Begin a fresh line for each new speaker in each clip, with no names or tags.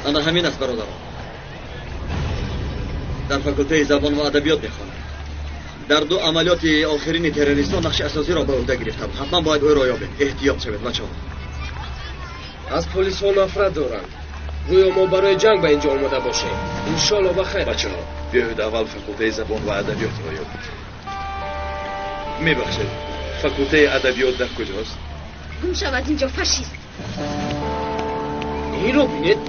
Ана ҳамин аст, бародарон. Дар факултаи забон ва адабиёт мехонад. Дар ду амалиёти охирини террористон нақши асосиро ба уҳда гирифта буд. Ҳатман бояд ӯро ёбем. Эҳтиёт шавед, бачаҳо.
Аз полисҳо нафрат доранд. Гӯё мо барои ҷанг ба инҷо омада бошем. Иншоалло ба хайр.
Бачаҳо, биёед аввал факултаи забон ва адабиётро ёбем. Мебахшед, факултаи адабиёт дар куҷост?
Гум шав аз инҷо, фашист!
Инро бинед.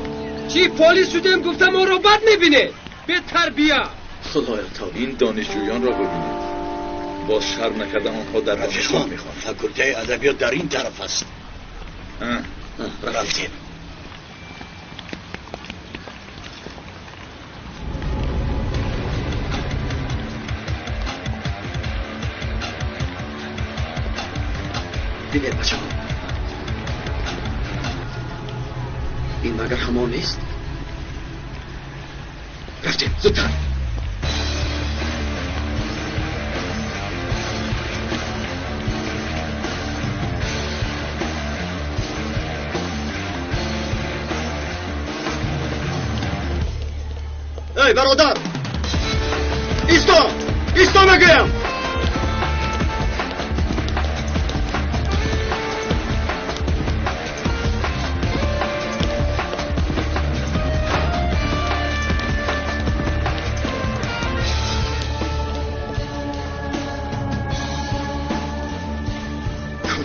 Чӣ полис шудем гуфта моро бад мебинед? Бетарбия!
Худоё, тавба.
Ин донишҷӯёнро бибинед. Боз шарм накарда онҳо дар донишгоҳ мехонанд.
Факултаи адабиёт дар ин тараф аст. Рафтем.
Бинед, бачаҳо, ин магар ҳамон нест? Рафтем, зудтар. Эй, бародар! Исто! Исто мегӯям!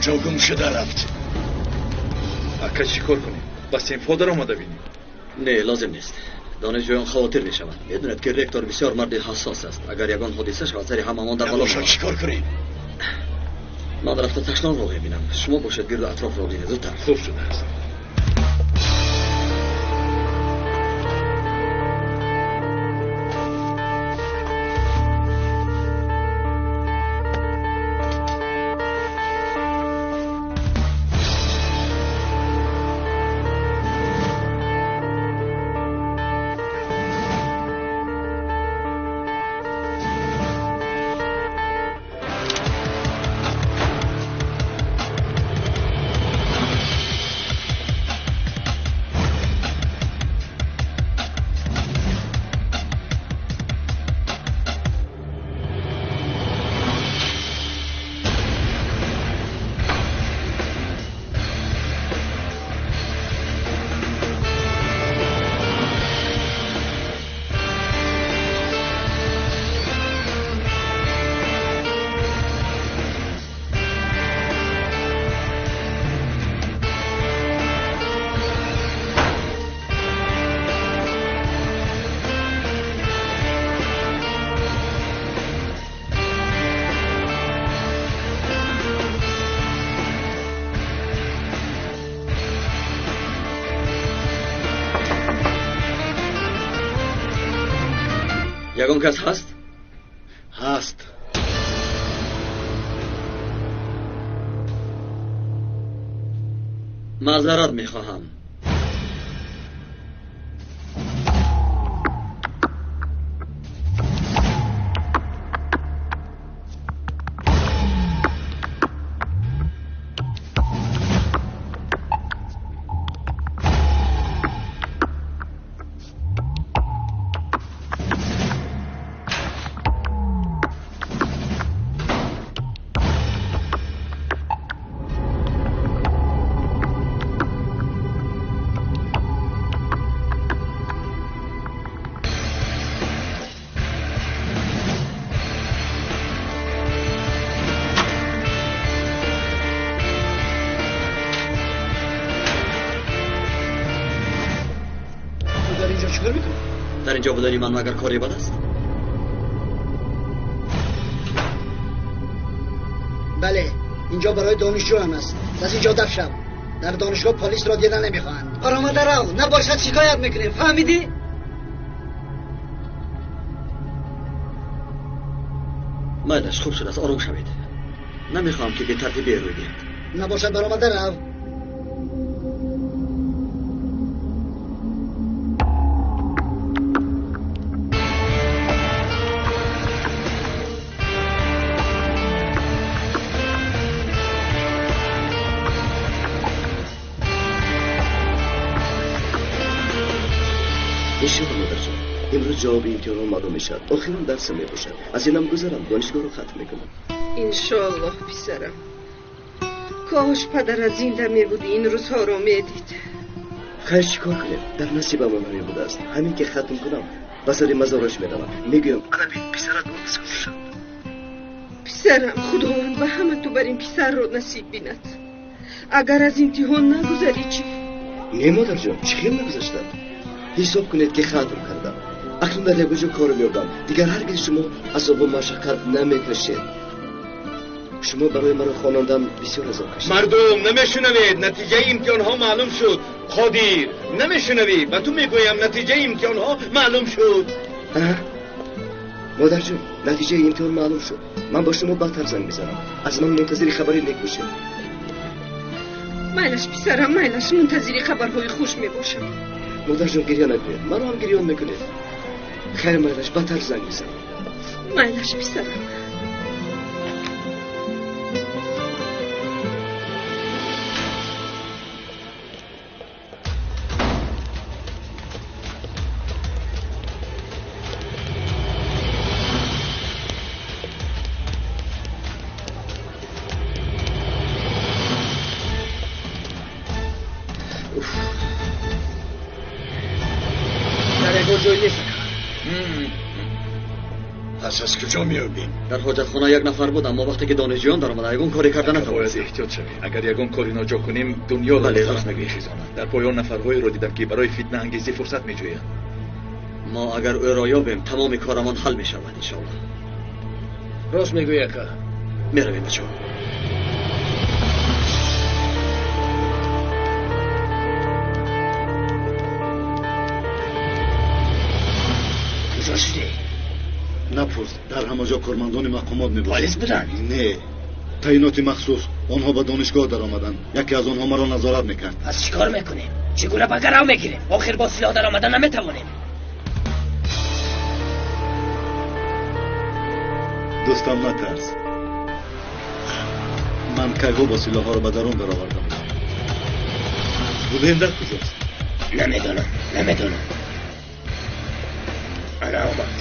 Куҷо гум шуда рафт?
Ака, чӣ кор кунем? Ба синфҳо даромада бинем?
Не, лозим нест. Донишҷӯён хавотир мешаванд. Медонед, ки ректор бисёр марди ҳассос аст. Агар ягон ҳодиса шавад, сари ҳамамон дар бало
Набошад, чӣ кор кунем?
Ман рафта ташнонро мебинам. Шумо бошед, гирду атрофро бинед. Зудтар.
Хуб шудааст.
Ягон кас ҳаст?
Ҳаст.
Маъзарат мехоҳам. Дар инҷо будани ман магар кори бад аст?
Бале, инҷо барои донишҷӯён аст. Аз инҷо даф шав. Дар донишгоҳ полисро дида намехоҳанд. Баромада рав, набошад шикоят мекунем. Фаҳмидӣ?
Майлаш, хуб шудааст, ором шавед. Намехоҳам ки бетартибие рӯй диҳад.
Набошад баромада рав.
иншоаллоҳ модарҷон, имрӯз ҷавоби имтиҳонҳо маълум мешавад. Охирон дарсам мебошад. Аз инам гузарам, донишгоҳро хатм мекунам.
Иншоаллоҳ писарам. Кош падарат зинда мебуд, ин рӯзҳоро медид.
Хайр, чӣ кор кунем? Дар насибам ҳамин будааст. Ҳамин ки хатм кунам, ба сари мазораш меравам. Мегӯям, ана бин, писарат омӯзгор шуд.
Писарам, Худованд ба ҳама ту бар ин писарро насиб бинад. Агар аз имтиҳон нагузарӣ чӣ?
Не, модарҷон, чӣ хел нагузаштам? Ҳисоб кунед ки хатм кардам. Акнун дар ягон ҷо кор меёбам. Дигар ҳаргиз шумо азобу машаққат намекашед. Шумо барои маро хонондан бисёр азоб кашид.
Мардум, намешунавед, натиҷаи имтиҳонҳо маълум шуд. Қодир, намешунавӣ? Ба ту мегӯям, натиҷаи имтиҳонҳо маълум шуд.
Модарҷон, натиҷаи имтиҳон маълум шуд. Ман бо шумо баъдтар занг мезанам. Аз ман мунтазири хабари нек бошед.
Майлаш, писарам, майлаш, мунтазири хабарҳои хуш мебошам.
Модарҷон, гиря накунед. Маро ҳам гирён мекунед. Хайр, майлаш, баъдтар занг мезанам.
Майлаш, писарам.
Пас аз куҷо меёбем?
Дар ҳоҷатхона як нафар буд, аммо вақте ки донишҷӯён даромада, ягон коре карда натавонист.
Бояд эҳтиёт шавем. Агар ягон кори ноҷо кунем, дунёро
Бале, рост мегӯӣ.
мехезонад. Дар поён нафарҳоеро дидам, ки барои фитнаангезӣ фурсат меҷӯянд.
Мо агар ӯро ёбем, тамоми корамон ҳал мешавад, иншоаллоҳ.
Рост мегӯӣ, ака.
Меравем, бачаҳо.
Куҷо шудӣ?
Напурс, дар ҳама ҷо кормандони мақомот мебошанд.
Полис буданд?
Не, таъиноти махсус. Онҳо ба донишгоҳ даромаданд. Яке аз онҳо маро назорат мекард.
Пас чӣ кор мекунем? Чӣ гуна ба гарав мегирем? Охир бо силоҳ даромада наметавонем.
Дӯстам, натарс. Ман кайҳо бо силоҳҳоро ба дарун даровардам. Гулен дар куҷост?
Намедонам, намедонам. Ана омад.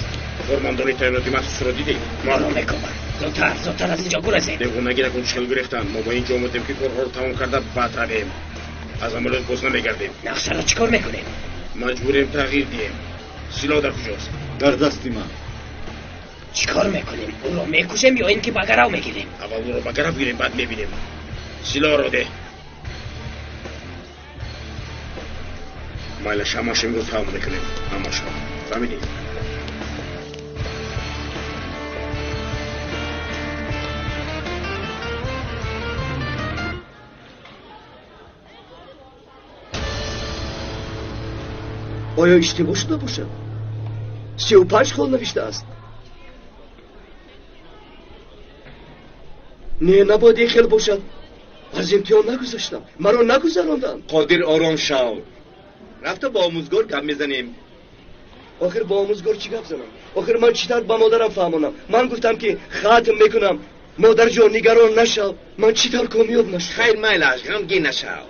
Кормандони таъиноти махсусро дидем.
Моро мекобанд. Зудтар, зудтар аз инҷо гурезем.
Девонагӣ накун, чӣ хел гурехтан. Мо ба инҷо омадем, ки корҳоро тамом карда баъд равем. Аз амалиёт боз намегардем.
Нақшаро чӣ кор мекунем?
Маҷбурем тағйир диҳем. Силоҳ дар куҷост?
Дар дасти ман.
Чӣ кор мекунем? Ӯро мекушем ё ин ки ба гарав мегирем?
Аввал ӯро ба гарав гирем, баъд мебинем. Силоҳро деҳ. Майлаш, ҳамаш имрӯз тамом мекунем. Ҳамашро. Фаҳмидӣ?
Оё иштибоҳ шуда бошад? 35 хол навиштааст. Не, набояд ин хел бошад. Аз имтиҳон нагузаштам. Маро нагузаронданд.
Қодир, ором шав. Рафта бо омӯзгор гап мезанем.
Охир бо омӯзгор чӣ гап занам? Охир ман чӣ тавр ба модарам фаҳмонам? Ман гуфтам ки хатм мекунам. Модарҷон, нигарон нашав. Ман чӣ тавр комёб нашудам?
Хайр, майлаш, ғамгин нашав.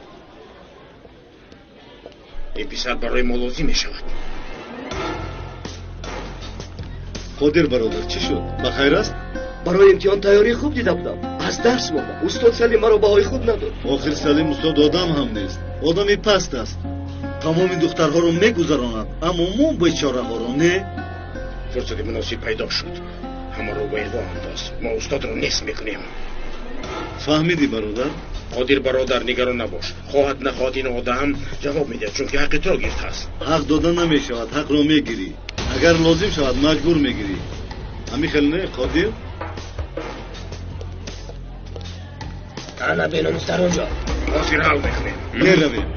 Ин писар барои мо лозим мешавад.
Қодир бародар, чӣ шуд? Ба хайр аст?
Барои имтиҳон тайёрии хуб дида будам. Аз дарс мондам. Устод Салим маро баҳои хуб надод.
Охир Салим устод одам ҳам нест. Одами паст аст. Тамоми духтарҳоро мегузаронад, аммо мо бечораҳоро не.
Фурсати муносиб пайдо шуд. Ҳамаро ба иғво андоз. Мо устодро нест мекунем.
Фаҳмидӣ, бародар?
Қодир бародар, нигарон набош. Хоҳад нахоҳад ин одам ҷавоб медиҳад, чунки ҳаққи туро гирифтааст.
Ҳақ дода намешавад, ҳақро мегирӣ. Агар лозим шавад, маҷбур мегирӣ. Ҳамин хел не, Қодир?
Ана беномус дар он ҷо.
Ҳозир ҳал мекунем.
Меравем.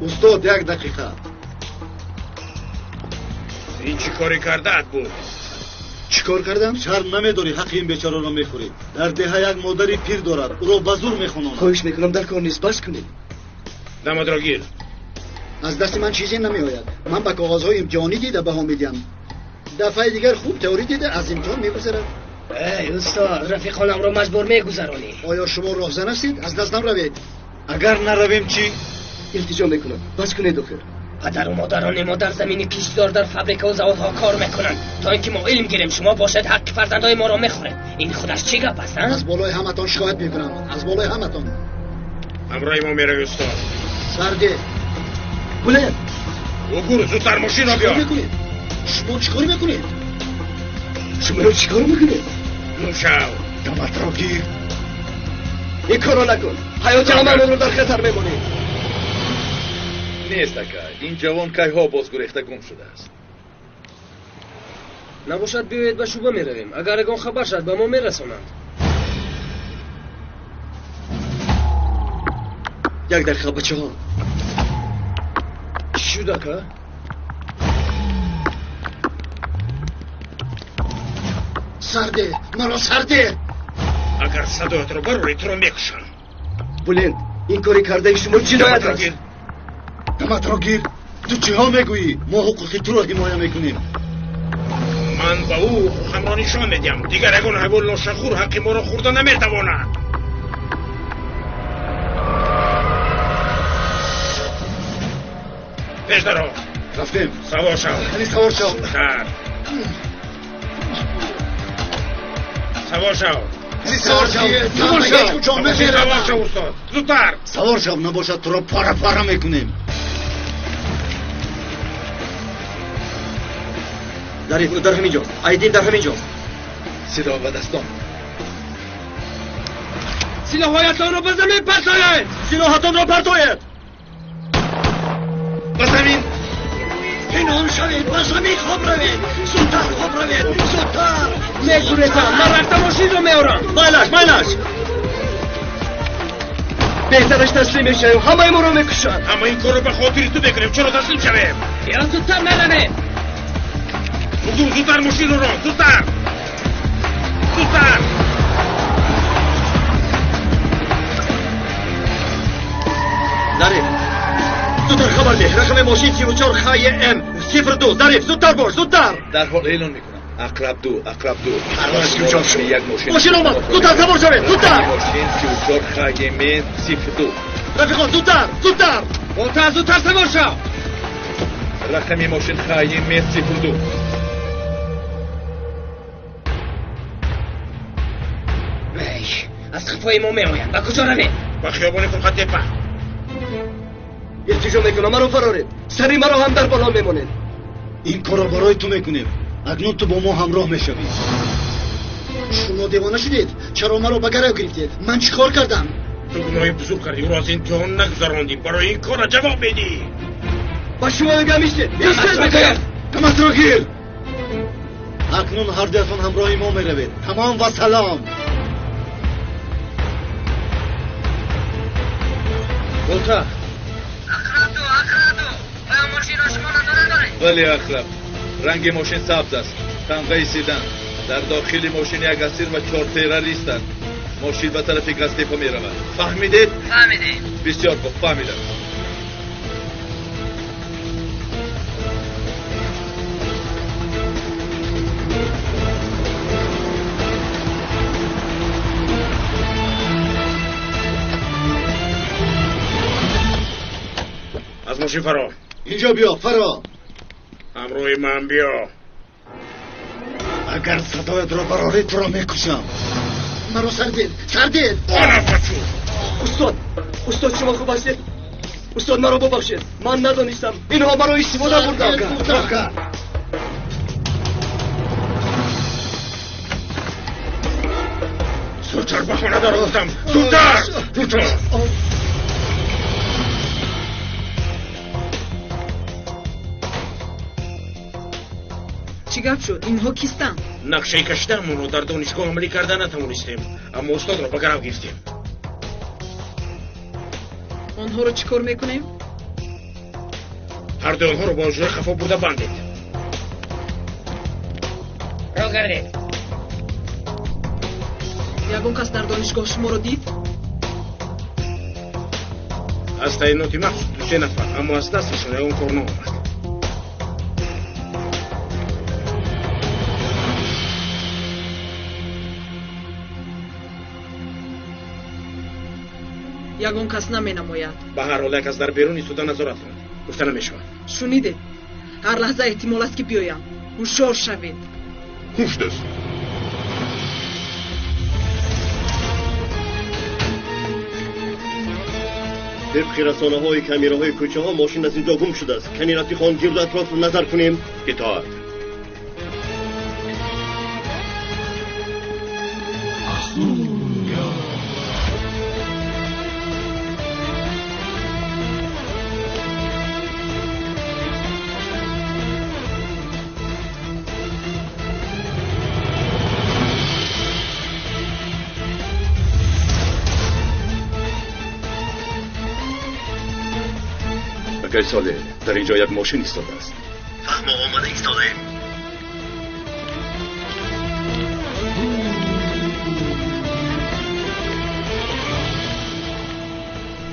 Устод, як дақиқа.
Ин чӣ коре кардаат буд?
Чӣ кор кардам? Шарм намедорӣ, ҳаққи ин бечораро мехӯрӣ. Дар деҳа як модари пир дорад, ӯро ба зур мехононад.
Хоҳиш мекунам, дар кор нест, бас кунед.
Дамадро гир.
Аз дасти ман чизе намеояд. Ман ба коғазҳои имтиҳонӣ дида баҳо медиҳам. Дафъаи дигар хуб теорӣ дида аз имтиҳон мегузарад.
Эй устод, рафиқонамро маҷбур мегузаронӣ.
Оё шумо роҳзан ҳастед? Аз дастам равед.
Агар наравем чӣ?
Илтиҷо мекунам, бас кунед охир.
Падару модарони мо дар замини киштзор дар фабрикаву заводҳо кор мекунанд, то ин ки мо илм гирем. Шумо бошед ҳаққи фарзандои моро мехӯред. Ин худаш чӣ гап аст?
Аз болои ҳаматон шикоят мекунам, аз болои ҳаматон.
Ҳамроҳи мо мерави устод.
Сарде.
Буланд.
Угур, зудтар мошинро биёр.
Шумо чӣ кор мекунед?
Шумо чӣ кор мекунед?
Гум шав.
Даматро гир.
Ин корро накун. Ҳаёти ҳамаамонро дар хатар мемонӣ.
Нест ака, ин ҷавон кайҳо боз гурехта гум шудааст.
Набошад биёед ба шӯъба меравем. Агар ягон хабар шад ба мо мерасонанд.
Як дақиқа бачаҳо.
Чӣ шуд ака?
Сарде, маро сарде.
Агар садоятро барорӣ туро мекушам.
Буланд, ин кори кардаи шумо ҷиноят аст.
Даматро гир. Ту чиҳо мегӯӣ? Мо ҳуқуқи туро ҳимоя мекунем.
Ман ба ӯ ҳуқуқамро нишон медиҳам. Дигар ягон ҳайвони лошахӯр ҳаққи моро хӯрда наметавонад. Пеш даро.
Рафтем.
Савор шав.
Ани савор шав.
Зудтар. Савор шав.
Савор шав. Савор шав.
Савор шав устод. Зудтар.
Савор шав, набошад туро пора пора мекунем.
Зариф, ӯ дар ҳамин ҷост. Айдин дар ҳамин ҷост.
Силоҳ ба дастон.
Силоҳҳоятонро ба замин партоед!
Силоҳатонро партоед!
Ба замин!
Пинҳон шавед, ба замин хоб равед! Зудтар хоб равед, зудтар!
Мегурезам, ман рафта мошинро меорам.
Майлаш, майлаш! Беҳтараш таслим мешавем, ҳамаи моро мекушанд.
Ҳама ин корро ба хотири ту мекунем, чаро таслим шавем?
Биё зудтар меравем.
Угур, зудтар мошинро рон, зудтар! Зудтар!
Зариф, зудтар хабар деҳ. Рақами мошин 34 ХМ 02. Зариф, зудтар бош, зудтар!
Дарҳол эълон мекунам. Ақраб 2, Ақраб 2. Як мошин.
Мошин омад! Зудтар савор шавед, зудтар!
Мошин 34 ХМ 02.
Рафиқон, зудтар, зудтар!
Зудтар, зудтар савор шав!
Рақами мошин ХМ 02.
Аз қафои мо меоянд. Ба куҷо равем?
Ба хиёбони Фурқаттепа.
Илтиҷо мекунам, маро фароред. Сари маро ҳам дар боло мемонед.
Ин корро барои ту мекунем. Акнун ту бо мо ҳамроҳ мешавӣ.
Шумо девона шудед? Чаро маро ба гарав гирифтед? Ман чӣ кор кардам?
Ту гуноҳи бузург кардӣ, ӯро аз имтиҳон нагузарондӣ. Барои ин корро ҷавоб медиҳӣ.
Ба шумо мегӯям истед! Истед мегӯям!
Даматро гир! Акнун ҳардуятон ҳамроҳи мо меравед. Тамом ва салом.
Болта.
Ақраб 2, Ақраб 2. Оё мошинро шумо назора доред?
Бале, Ақраб. Ранги мошин сабз аст. Тамғаи седан. Дар дохили мошин як асир ва 4 террористанд. Мошин ба тарафи Газтепа меравад. Фаҳмидед?
Фаҳмидем.
Бисёр хуб, фаҳмидам.
Аз мошин фаро.
Инҷо биё, фаро.
Ҳамроҳи ман биё.
Агар садоятро барорӣ туро мекушам.
Маро сардед, сардед!
Онафачу!
Устод, устод, шумо хуб ҳастед? Устод, маро бубахшед. Ман надонистам. Инҳо маро истифода бурданд.
Зудтар ба хона дарофтам. Зудтар! Зудтар!
Чӣ гап шуд? Инҳо кистанд?
Нақшаи кашидаамонро дар донишгоҳ амалӣ карда натавонистем, аммо устодро ба гарав гирифтем.
Онҳоро чӣ кор мекунем?
Ҳардуи онҳоро бо ҳуҷраи хафо бурда бандед.
Ро гардед.
Ягон кас дар донишгоҳ шуморо дид?
Аз таъиноти махсус 2-3 нафар, аммо аз дасташон ягон кор наомад.
Ягон кас наменамояд.
Ба ҳар ҳол як кас дар берун истода назорат кунад. Гуфта намешавад.
Шунидед? Ҳар лаҳза эҳтимол аст ки биёям. Ҳушёр шавед.
Хуб шудааст.
Тибқи расонаҳои камераҳои кӯчаҳо мошин аз инҷо гум шудааст. Кани рафиқон гирду атроф назар кунем.
Итоат. Акай Солеҳ, дар инҷо як мошин истодааст.
Фаҳмо, омада истодаем.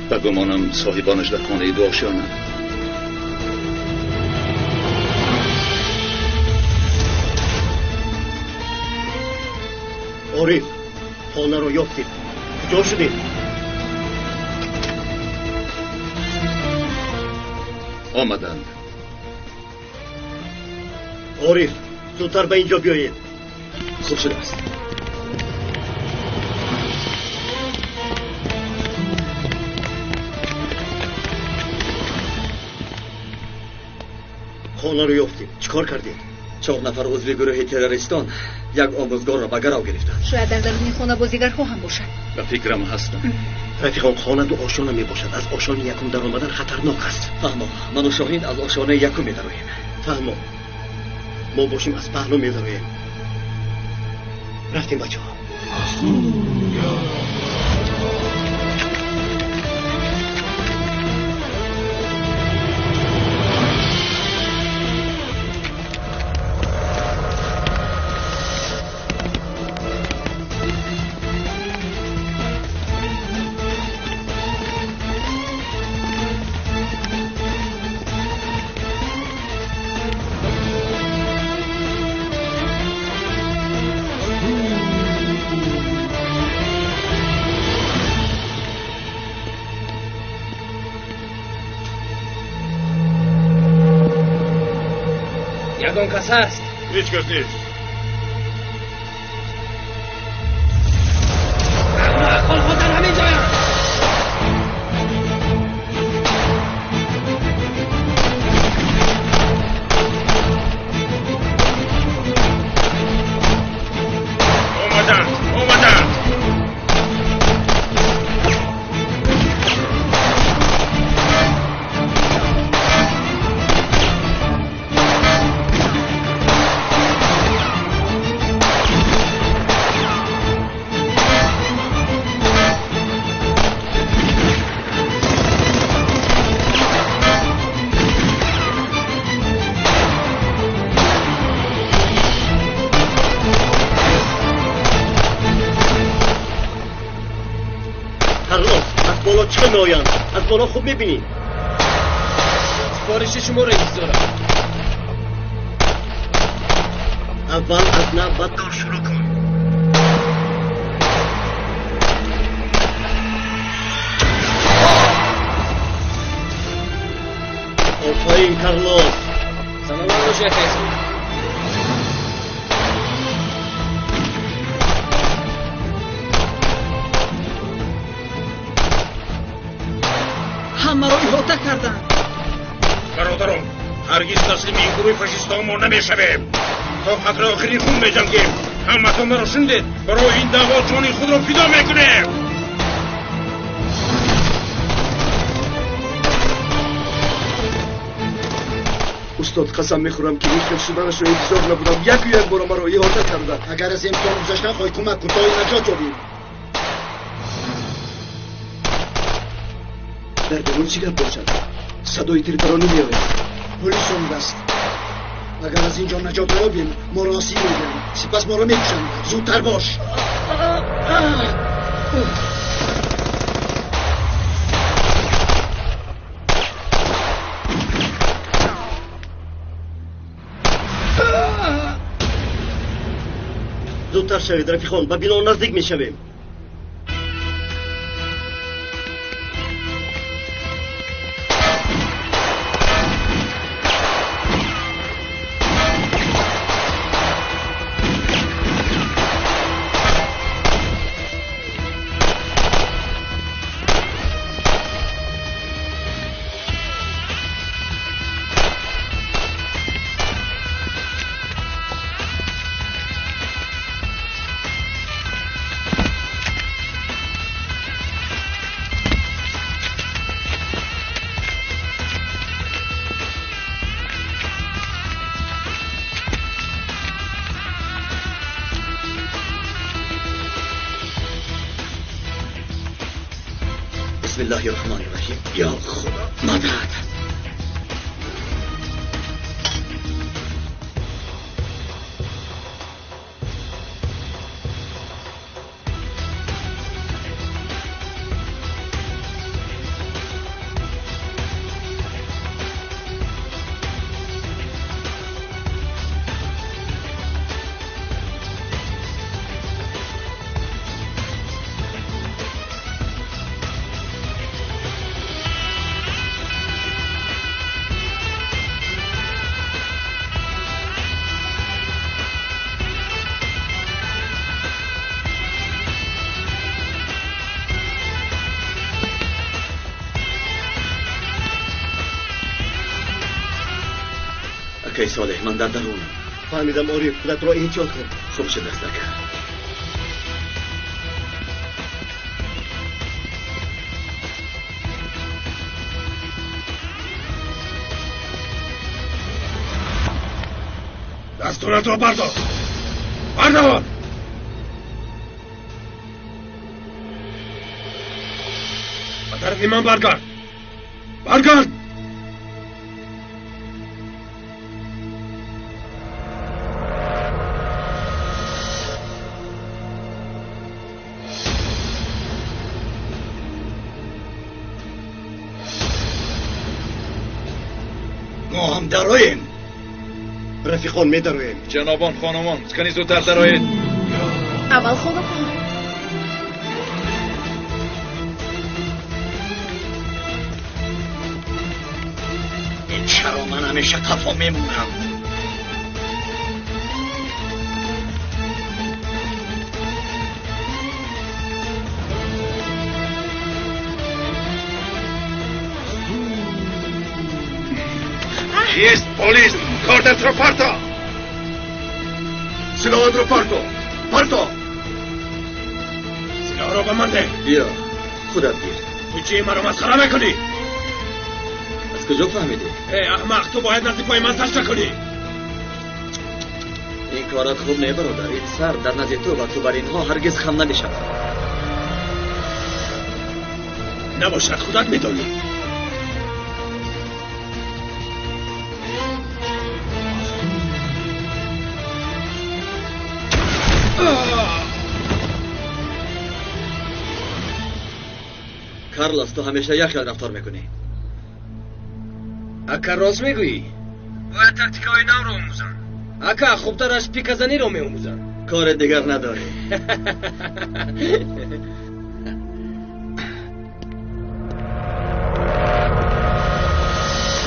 Ба гумонам соҳибонаш дар хонаи дуошиёнанд.
Ориф, хонаро ёфтем. Куҷо шудем?
Омаданд.
Ориф, зудтар ба инҷо биёед.
Хуб шудааст.
Хонаро ёфтем. Чӣ кор кардед?
4 нафар узви гурӯҳи террористон як омӯзгорро ба гарав гирифтанд.
Шояд дар даруни хона бозигарҳо ҳам бошанд.
Ба фикрам ҳастам.
Рафиқон, хона ду ошёна мебошад. Аз ошёни якум даромадан хатарнок аст.
Фаҳмо, ману Шоҳин аз ошёнаи якум медароем.
Фаҳмо, мо бошем аз паҳлӯ медароем. Рафтем, бачаҳо.
Ягон кас ҳаст?
Ҳеҷ кас нест.
Аҳмақҳо дар ҳамин ҷоянд.
Омаданд, омаданд.
Боло чӣ меоянд? Аз боло хуб мебинӣ.
Супориши шуморо интизорам.
Аввал аз нав ба дор шурӯъ кун. Офарин, Карлос.
Саломат бошӣ, акай Солеҳ.
Ҳамаро иҳота карданд.
Бародарон, ҳаргиз таслими ин гурӯҳи фашистҳо мо намешавем. То қатри охири хун меҷангем. Ҳаматон маро шунидед? Барои ин даъво ҷони худро фидо мекунем.
Устод, қасам мехӯрам ки ин хел шуданашро интизор набудам. Яку як бора маро иҳота карданд.
Агар аз имтиҳон гузаштан хоҳӣ, кӯмак кун то наҷот ёбем.
Дар берун чӣ гап бошад? Садои тирпаронӣ меояд.
Полис омадааст. Агар аз инҷо наҷот наёбем, моро асир мегиранд. Сипас моро мекушанд. Зудтар бош.
Зудтар шавед, рафиқон, ба бино наздик мешавем.
Бисмиллоҳи роҳмони роҳим. Ё Худо, мадад. Акай Солеҳ, ман дар дарунам. Фаҳмидам, Ориф, худатро эҳтиёт кун. Хуб шудааст, ака.
Дастуратро бардор. Бардор! Ба тарафи ман баргард. Баргард!
Мо ҳам дароем.
Рафиқон, медароем.
Ҷанобон, хонумон, кани зудтар дароед.
Аввал хонумон.
Чаро ман ҳамеша қафо мемонам?
Есть полис! Кордатро парто! Силоҳатро парто! Парто!
Силоҳро ба ман деҳ.
Биё, худат гир.
Ту чӣ маро масхара мекунӣ?
Аз куҷо фаҳмидӣ?
Эй аҳмақ, ту бояд назди пои ман саҷда кунӣ.
Ин корат хуб не, бародар. Ин сар дар назди ту ва ту бар инҳо ҳаргиз хам намешавад.
Набошад, худат медонӣ.
Карлос, ту ҳамеша як хел рафтор мекунӣ.
Ака, рост мегӯӣ? Бояд тактикаҳои навро омӯзам. Ака, хубтараш пиказаниро меомӯзам.
Кори дигар надорӣ.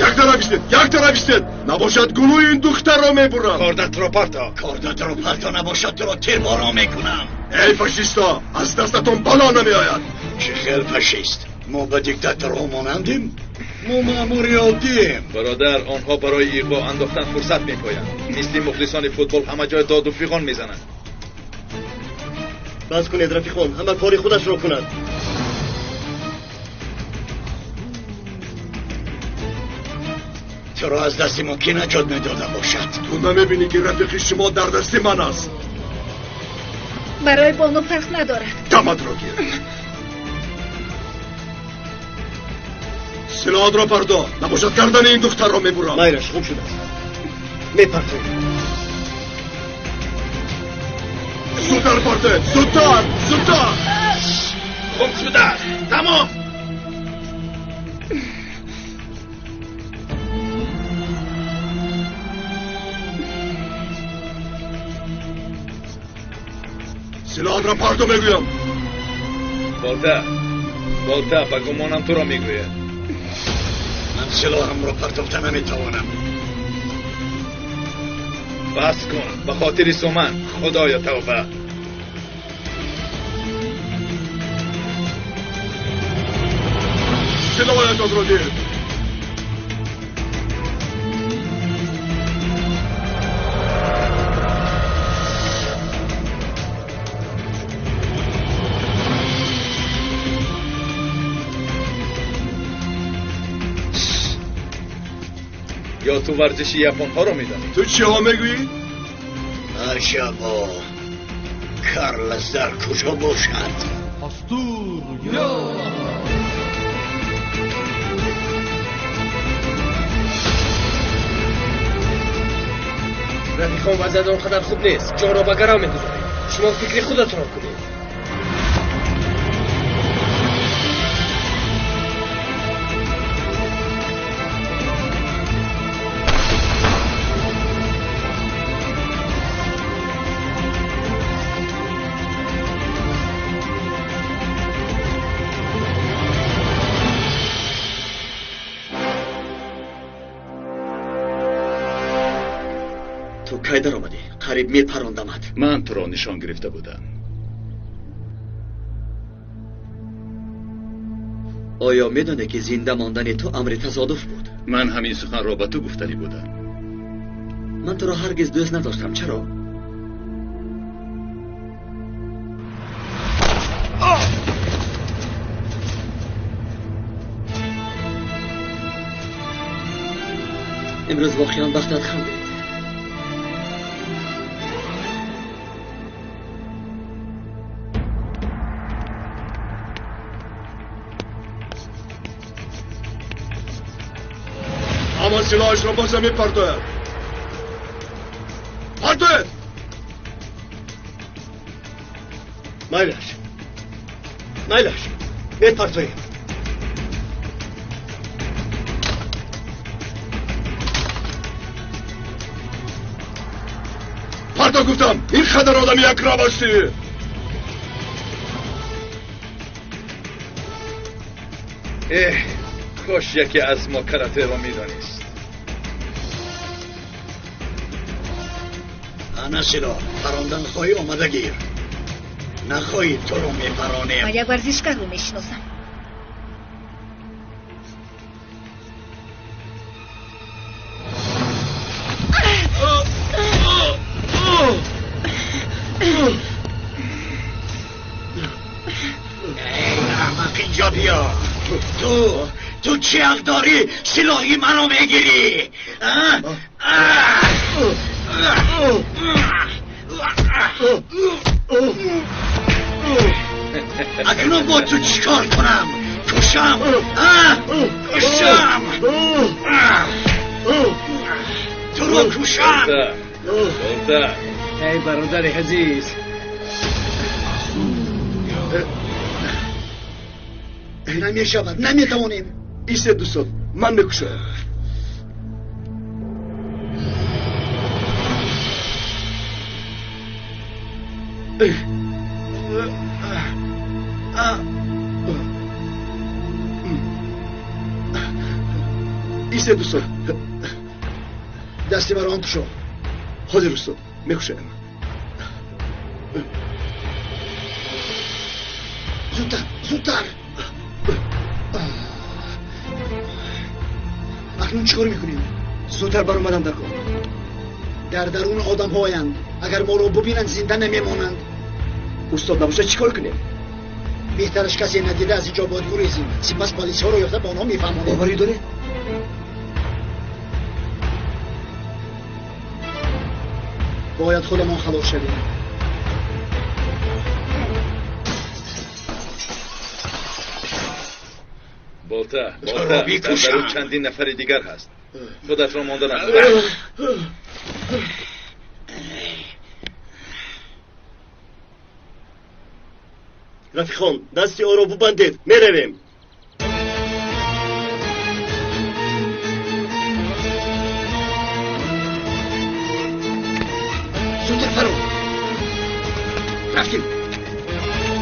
Як тараф истед, як тараф истед. Набошад гулӯи ин духтарро мебурам.
Кордатро парто. Кордатро парто, набошад туро тирборон мекунам.
Эй фашисто, аз дастатон бало намеояд.
Чӣ хел фашист? Мо ба диктаторҳо монандем? Мо маъмури оддием.
Бародар, онҳо барои иғво андохтан фурсат мепоянд. Мисли мухлисони футбол ҳама ҷой доду фиғон мезананд.
Бас кунед, рафиқон, ҳама кори худашро кунад.
Туро аз дасти мо кӣ наҷот медода бошад?
Ту намебинӣ, ки рафиқи шумо дар дасти ман аст?
Барои бону фарқ надорад.
Даматро гир. Силоҳатро пардо, набошад гардани ин духтарро мебурам.
Майраш, хуб шудааст. Мепартоем.
Зудтар партоед, зудтар, зудтар.
Хуб шудааст. Тамом.
Силоҳатро пардо мегӯям.
Болта, Болта, ба гумонам туро мегӯяд.
Ман силоҳамро партофта наметавонам.
Бас кун, ба хотири суман. Худоё, тавба.
Силоҳаятонро гир.
Ё ту варзиши японҳоро медонӣ?
Ту чиҳо мегӯӣ?
Аҷабо, Карлос дар куҷо бошад?
Рафиқон, вазъият он қадар хуб нест. Ҷонро ба гарав мегузорем. Шумо фикри худатонро кунед.
Кай даромадӣ? Қариб мепарондамад.
Ман туро нишон гирифта будам.
Оё медонӣ, ки зинда мондани ту амри тасодуф буд?
Ман ҳамин суханро ба ту гуфтанӣ будам.
Ман туро ҳаргиз дӯст надоштам. Чаро? Имрӯз воқеан бахтат хандид.
Ама силоҳашро ба замин партояд. Партояд!
Майлаш, майлаш, мепартоем.
Парто гуфтам, ин қадар одами якрав ҳастӣ.
Эҳ, кош яке аз мо каратеро медонист.
Ана силоҳ, парондан хоҳӣ, омада гир. Нахоҳӣ, туро мепаронем.
Ман як варзишгарро мешиносам.
Эй аҳмақ, инҷо биё. Ту чӣ ҳақ дорӣ силоҳи маро мегирӣ? Акнун бо ту чӣ кор кунам? Кушам? Кушам? Туро кушам?
Эй бародари азиз,
намешавад, наметавонем.
Истед, дӯстон, ман мекушоям. Истед, дӯстон.
Дасти маро он кушо.
Ҳозир, устод, мекушоям.
Зудтар, зудтар. Акнун чӣ кор мекунем?
Зудтар баромадам дар кор.
Дар дарун одамҳоянд. Агар моро бубинанд, зинда намемонанд.
Устод, набошад чӣ кор кунем?
Беҳтараш касе надида аз инҷо бояд гурезем. Сипас полисҳоро ёфта ба онҳо мефаҳмонем.
Боварӣ доред?
Бояд худамон халос шавем.
Болта, болта, дар дарун чандин нафари дигар ҳаст. Худатро монда накун.
Рафиқон, дасти ӯро бубандед, меравем.
Зудтар фарор. Рафтем,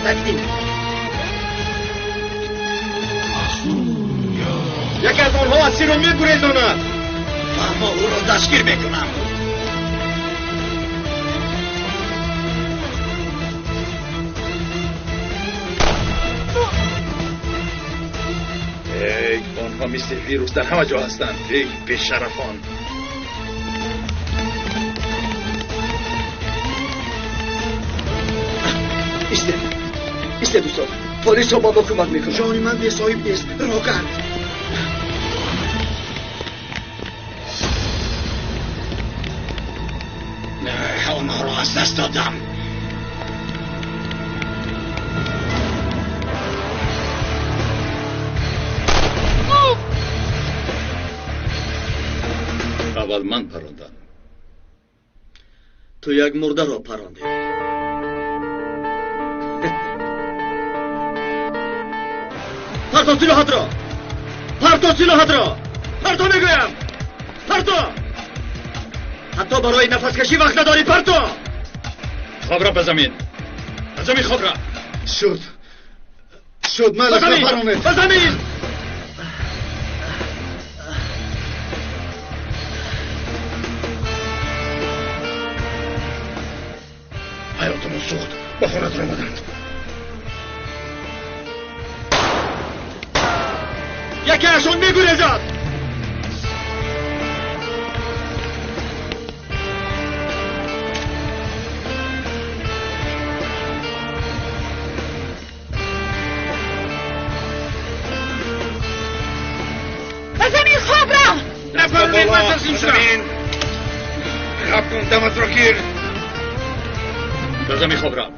рафтем.
Яке аз онҳо асирро мегурезонад.
Аммо ӯро дастгир мекунам.
Эй, онҳо мисли вирус дар ҳама ҷо ҳастанд. Эй бешарафон!
Истед, истед, устод. Полисҳо ба мо кӯмак мекунанд.
Ҷони ман бесоҳиб нест. Роҳ кард.
Онҳоро аз даст додам.
Аввал ман парондам.
Ту як мурдаро парондӣ. Парто силоҳатро! Парто силоҳатро! Парто мегӯям! Парто! Ҳатто барои нафаскашӣ вақт надорӣ, парто!
Хобра ба замин! Ба замин хобра!
Шуд! Шуд, майлаш напаронед!
Ба замин!
Ҳаётамон сӯхт, ба хона даромаданд.
Якеашон мегурезад!
Ба замин хоб рав!
Напаронед, ман таслим шудам! Хоб кун, даматро гир!
Ба замин хоб рав!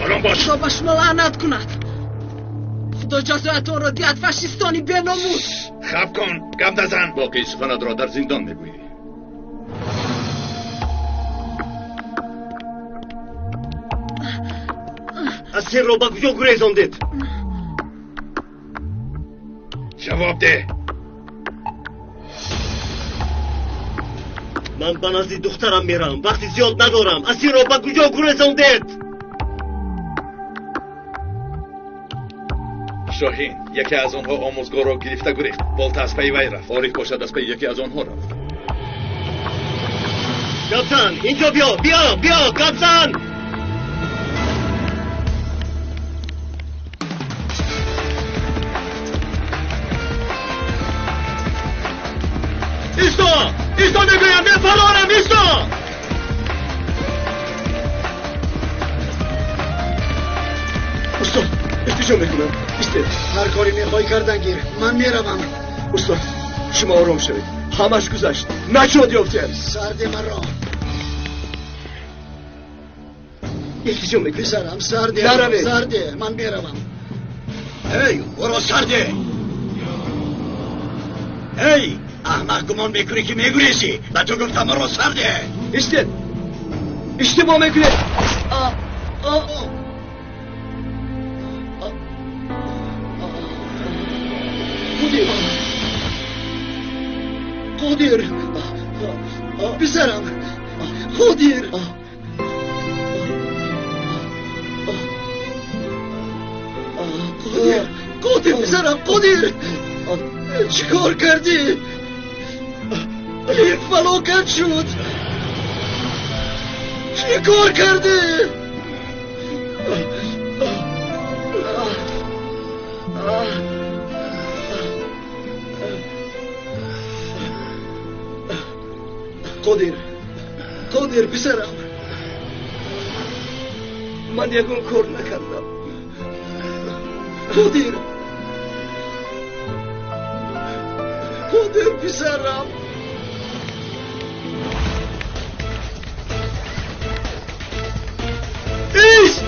Ором бош!
Худо ба шумо лаънат кунад! Худо ҷазоятонро диҳад, фашистони беномус!
Хаб кун, гап назан!
Боқии суханатро дар зиндон мегӯӣ.
Асирро ба куҷо гурезондед?
Ҷавоб деҳ!
Ман ба назди духтарам мерам, вақти зиёд надорам. Асирро ба куҷо гурезондед?
Шоҳин, яке аз онҳо омӯзгорро гирифта гурехт. Болта аз пайи вай рафт. Ориф бошад аз пайи яке аз онҳо рафт.
Гапзан, инҷо биё, биё, биё, гапзан! Исто! Исто мегӯям, мефарорам, исто! Устод, илтиҷо мекунам. Истед.
Ҳар коре мехоҳӣ кардан гир. Ман меравам.
Устод, шумо ором шавед. Ҳамаш гузашт. Наҷот ёфтем.
Сарде маро.
Илтиҷо мекунам.
Писарам, сарде.
Наравед.
Сарде. Ман меравам.
Эй, ӯро сарде! Эй, аҳмақ гумон мекунӣ ки мегурезӣ? Ба ту гуфтам ӯро сарде!
Истед. Иштибоҳ мекунед. Қодир!
Қодир! Писарам! Қодир! Қодир! Қодир, писарам, Қодир! Чӣ кор кардӣ? Ин фалокат шуд! Чӣ кор кардӣ? Қодир! Қодир, писарам!
Ман ягон кор накардам.
Қодир! Қодир, писарам!
Ист!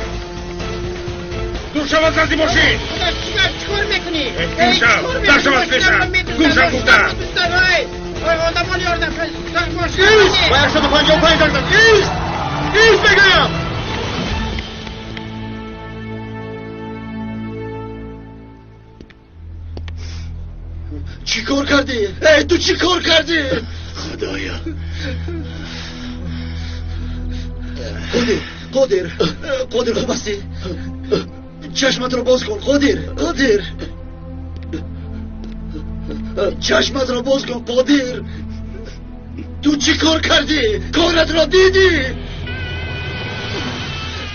Дур шав аз назди мошин!
Чӣ кор мекунӣ?
Гум шав! Дар шав аз пешам! Гум шав гуфтам!
Одамон ёрдам
Ист! Ба 155 занг зад. Ист! Ист мегӯям!
Чӣ кор кардӣ? Эй, ту чӣ кор кардӣ?
Худоё!
Қодир, Қодир, Қодир, хуб ҳастӣ? Чашматро боз кун, Қодир, Қодир. Чашматро боз кун, Қодир. Ту чӣ кор кардӣ? Коратро дидӣ?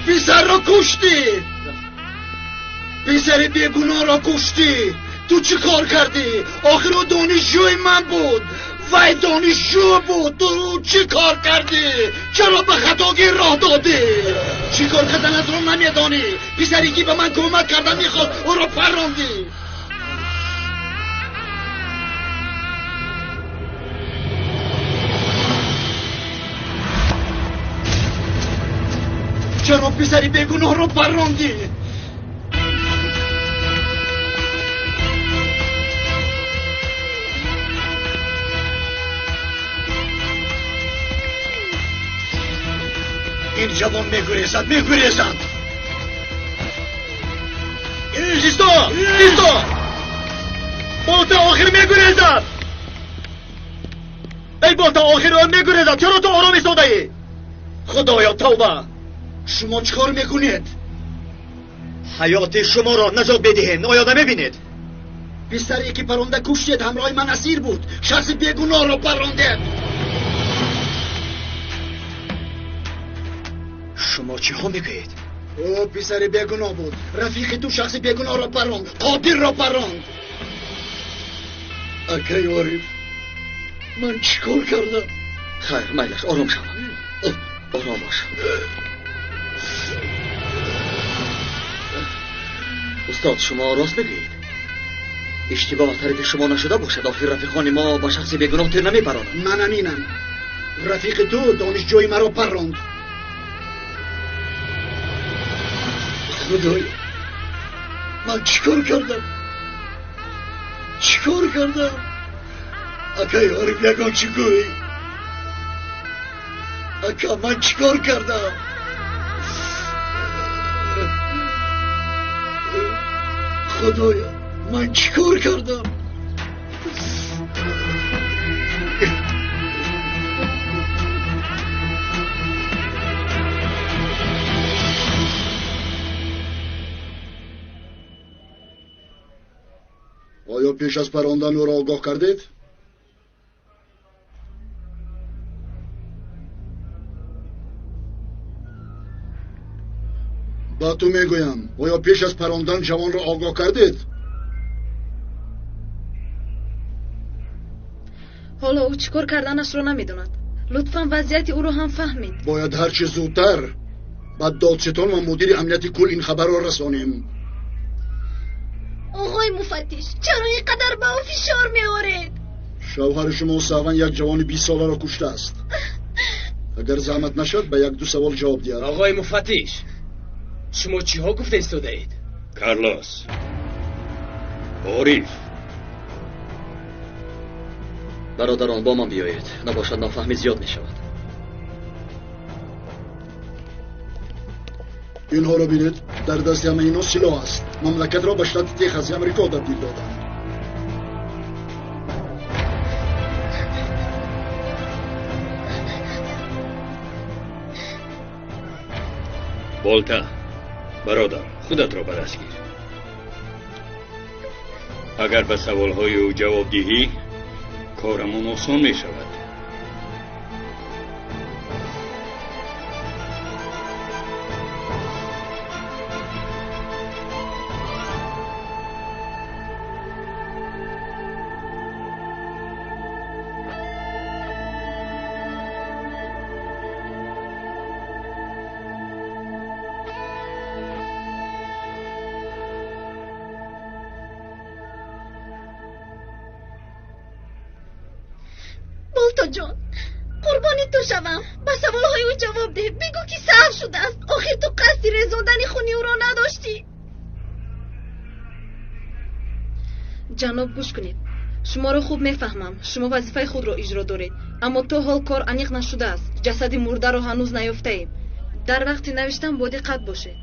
Писарро куштӣ! Писари бегуноҳро куштӣ! Ту чӣ кор кардӣ? Охир ӯ донишҷӯи ман буд. Вай донишҷӯ буд. Ту чӣ кор кардӣ? Чаро ба хатогӣ роҳ додӣ? Чӣ кор карданатро намедонӣ? Писаре ки ба ман кӯмак карда мехост, ӯро паррондӣ. Чаро писари бегуноҳро паррондӣ?
Ин ҷавон мегурезад, мегурезад.
Исто! Исто! Болта охир мегурезад! Эй болта, охир он мегурезад! Чаро ту ором истодаӣ? Худоё, тавба!
Шумо чӣ кор мекунед?
Ҳаёти шуморо наҷот медиҳем, оё намебинед?
Писаре ки паронда куштед ҳамроҳи ман асир буд. Шахси бегуноҳро парондед.
Шумо чиҳо мегӯед?
Ӯ писари бегуноҳ буд. Рафиқи ту шахси бегуноҳро паронд, Қодирро паронд. Акай Ориф, ман чӣ кор кардам?
Хайр, майлаш, ором шав. Ором бош. Устод, шумо рост мегӯед? Иштибоҳ аз тарафи шумо нашуда бошад. Охир рафиқони мо ба шахси бегуноҳ тир намепаронанд.
Ман аминам. Рафиқи ту донишҷӯи маро паронд. Худоё, ман чӣ кор кардам? Чӣ кор кардам? Акай Ориф, ягон чӣ гӯй. Ака, ман чӣ кор кардам? Худоё, ман чӣ кор кардам? Оё пеш аз парондан ӯро огоҳ кардед? Ба ту мегӯям, оё пеш аз парондан ҷавонро огоҳ кардед?
Ҳоло ӯ чӣ кор карданашро намедонад. Лутфан вазъияти ӯро ҳам фаҳмед.
Бояд ҳарчи зудтар ба додситон ва мудири амнияти кул ин хабарро расонем.
Оғои муфаттиш, чаро ин қадар ба ӯ фишор меоред?
Шавҳари шумо саҳван як ҷавони 20 соларо куштааст. Агар заҳмат нашад, ба як-ду савол ҷавоб диҳад.
Оғои муфаттиш, шумо чиҳо гуфта истодаед?
Карлос, Ориф.
Бародарон, бо ман биёед, набошад нофаҳмӣ зиёд мешавад.
Инҳоро бинед, дар дасти ҳамаи инҳо силоҳ аст. Мамлакатро ба штати Техаси Амрико табдил доданд.
Болта, бародар, худатро ба даст гир. Агар ба саволҳои ӯ ҷавоб диҳӣ, корамон осон мешавад.
Болтоҷон, қурбони ту шавам. Ба саволҳои ӯ ҷавоб деҳ. Бигӯ ки саҳв шудааст. Охир ту қасди резондани хуни ӯро надоштӣ.
Ҷаноб, гӯш кунед. Шуморо хуб мефаҳмам. Шумо вазифаи худро иҷро доред, аммо то ҳол кор аниқ нашудааст. Ҷасади мурдаро ҳанӯз наёфтаем. Дар вақти навиштан бодиққат бошед.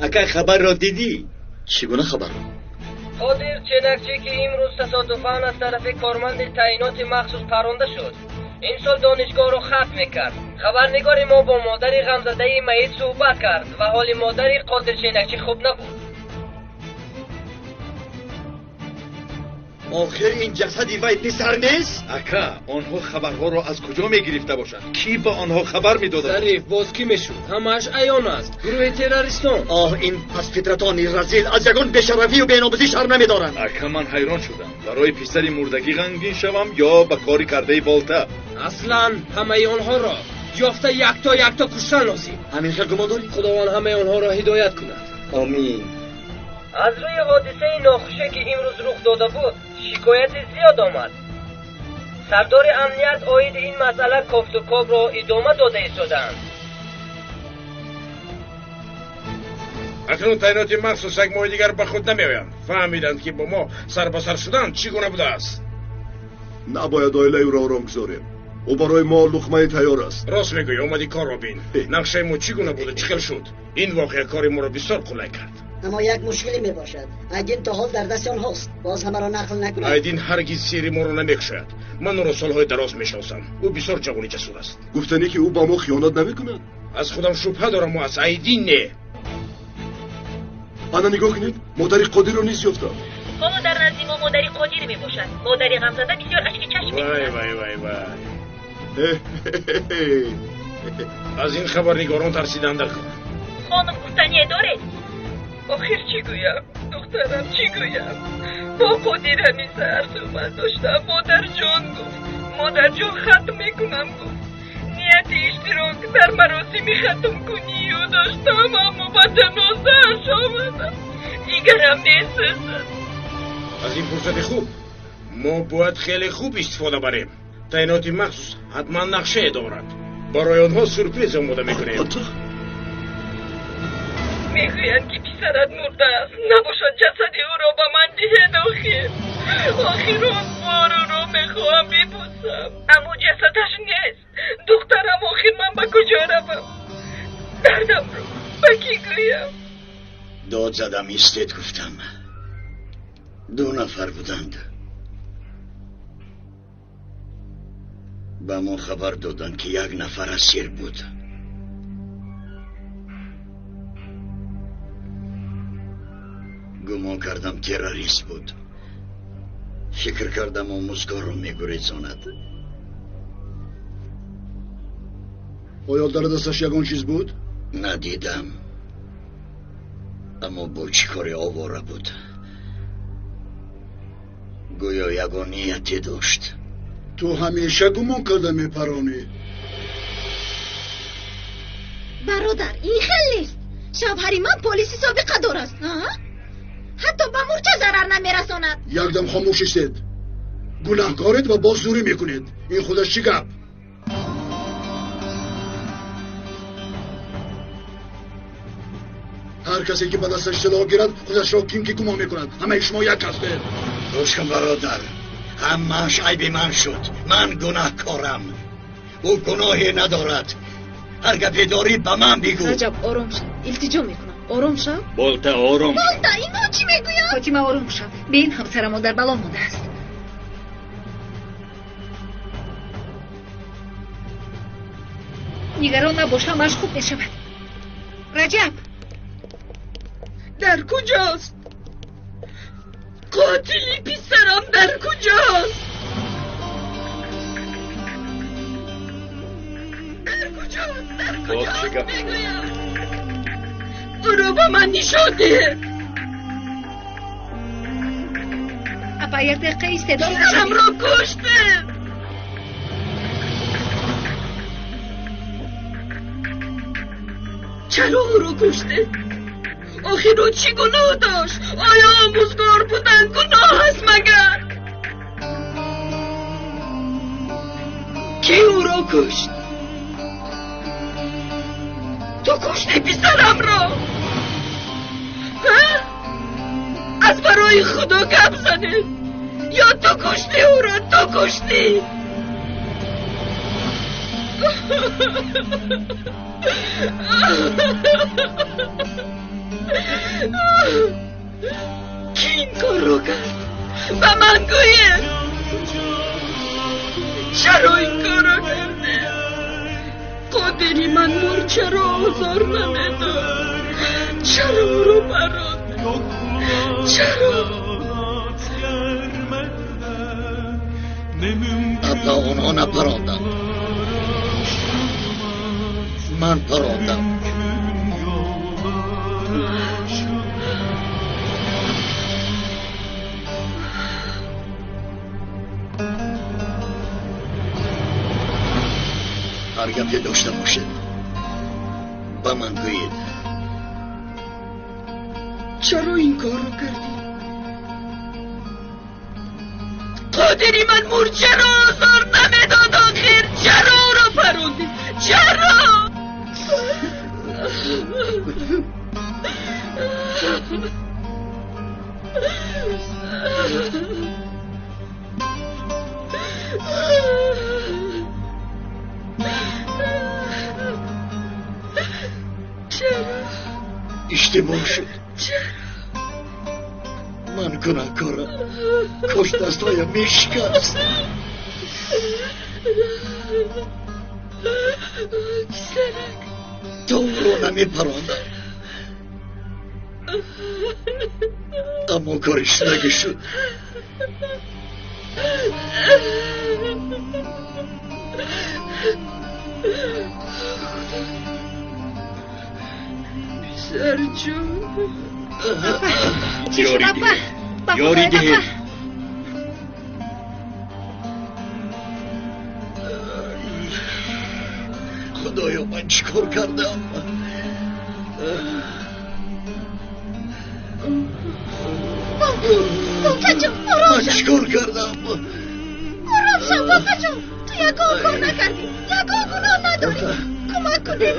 Акай, хабарро дидӣ?
Чӣ гуна хабарро?
Қодир Ченакчӣ, ки имрӯз тасодуфан аз тарафи корманди таъиноти махсус паронда шуд, имсол донишгоҳро хатм мекард. Хабарнигори мо бо модари ғамзадаи маит суҳбат кард ва ҳоли модари Қодир Ченакчӣ хуб набуд.
Охир ин ҷасади вай писар нест?
Ака, онҳо хабарҳоро аз куҷо мегирифта бошанд? Кӣ ба онҳо хабар медодад?
Зариф, боз кӣ мешуд? Ҳамааш аён аст. Гурӯҳи террористон.
Оҳ, ин пасфитратони разил аз ягон бешарафию беномусӣ шарм намедоранд.
Ака, ман ҳайрон шудам. Барои писари мурдагӣ ғамгин шавам ё ба кори кардаи Болта?
Аслан ҳамаи онҳоро ёфта якто якто куштан лозим.
Ҳамин хел гумон дорӣ?
Худованд ҳамаи онҳоро ҳидоят кунад.
Омин.
Аз рӯи ҳодисаи нохуше, ки имрӯз рух дода буд, шикояти зиёд омад. Сардори амният оиди ин масъала кофтукобро идома дода истодаанд.
Акнун таъиноти махсус як моҳи дигар ба худ намеоянд. Фаҳмиданд, ки бо мо сар ба сар шудан чӣ гуна будааст.
Набояд оилаи ӯро ором гузорем. Ӯ барои мо луқмаи тайёр аст.
Рост мегӯӣ, омадӣ корро бин. Нақшаи мо чӣ гуна буда, чӣ хел шуд? Ин воқеа кори моро бисёр қулай кард.
Аммо як мушкиле мебошад. Айдин то ҳол дар дасти онҳост. Боз ҳамаро нақл накунад.
Айдин ҳаргиз сирри моро намекушояд. Ман ӯро солҳои дароз мешиносам. Ӯ бисёр ҷавони ҷасур аст.
Гуфтанӣ ки ӯ ба мо хиёнат намекунад.
Аз худам шубҳа дорам, аз Айдин не.
Ана нигоҳ кунед, модари Қодирро низ ёфтам.
Ҳоло дар назди мо модари Қодир мебошад. Модари ғамзада бисёр ашки чашм мекунад.
Вай вай вай вай. Аз ин хабарнигорон тарсидан дар кор.
Хонум, гуфтание доред?
Охир чӣ гӯям, духтарам, чӣ гӯям? Бо Қодир ҳамин саҳар суҳбат доштам. Модарҷон гуфт, модарҷон, хатм мекунам гуфт. Нияти иштирок дар маросими хатмкунии ӯ доштам, аммо ба ҷанозааш омадам. Ҷигарам месӯзад.
Аз ин фурсати хуб мо бояд хеле хуб истифода барем. Таъиноти махсус ҳатман нақшае дорад. Барои онҳо сюрприз омода мекунем.
Мегӯянд, ки писарат мурдааст. Набошад ҷасади ӯро ба ман диҳед. Охир охирон бор ӯро мехоҳам бибӯсам, аммо ҷасадаш нест. Духтарам, охир ман ба куҷо равам? Дардамро ба кӣ гӯям?
Дод задам, истед гуфтам. Ду нафар буданд. Ба мо хабар доданд, ки як нафар асир буд. Гумон кардам террорист буд. Фикр кардам омӯзгорро мегурезонад.
Оё дар дасташ ягон чиз буд?
Надидам. Аммо бо чӣ коре овора буд. Гӯё ягон нияте дошт.
Ту ҳамеша гумон карда мепаронӣ.
Бародар, ин хел нест. Шавҳари ман полиси собиқадор аст. Ҳатто ба мурча зарар намерасонад.
Якдам хомӯш истед. Гунаҳкоред ва боз зӯрӣ мекунед. Ин худаш чӣ гап? Ҳар касе ки ба дасташ силоҳ гирад, худашро ким ки гумон мекунад. Ҳамаи шумо як ҳастед.
Гӯш кун бародар, ҳамааш айби ман шуд. Ман гунаҳкорам. Ӯ гуноҳе надорад. Ҳар гапе дорӣ ба ман бигӯ.
Раҷаб, ором шав. Илтиҷо мекунам. Ором шав.
Болта, ором.
Болта, инҳо чӣ мегӯянд?
Фотима, ором шав. Бин, ҳамсарамо дар бало мондааст. Нигарон набош, ҳамааш хуб мешавад. Раҷаб!
Дар куҷост? Қотили писарам дар куҷост? Дар куҷост? Дар куҷост? Мегӯям. Ӯро ба ман нишон диҳед.
Апа, як дақиқа истед.
Писарамро куштед. Чаро ӯро куштед? Охир ӯ чӣ гуноҳ дошт? Оё омӯзгор будан гуноҳ аст магар? Кӣ ӯро кушт? Ту кушти писарамро? Аз барои Худо гап занед. Ё ту кушти ӯро, ту куштӣ. Кӣ ин корро кард? Ба ман гӯед. Чаро ин корро кардед? Қодири ман мурчаро озор намедод. Чаро ӯро парондед? Чаро?
Апа, онҳо напаронданд. Ман парондам. Ҳар гапе дошта бошед, ба ман гӯед.
Чаро ин корро кардӣ? Қодири ман мурчаро озор намедод. Охир чаро ӯро парондӣ? Чаро? Чаро?
Иштибоҳ шуд.
Чаро?
Ман гунаҳкорам. Кош дастҳоям мешикаст.
Писарак.
То ӯро намепарондам. Аммо кори шудагӣ шуд.
Писарҷон.
Ёрӣ диҳед. Ёрӣ диҳед.
Худоё, ман чӣ кор кардам?
Болтаҷон, ором
Ман
шав.
чӣ кор кардам?
Ором шав, Болтаҷон. Ту ягон кор накардӣ. Ягон гуноҳ надорӣ. Кӯмак кунед.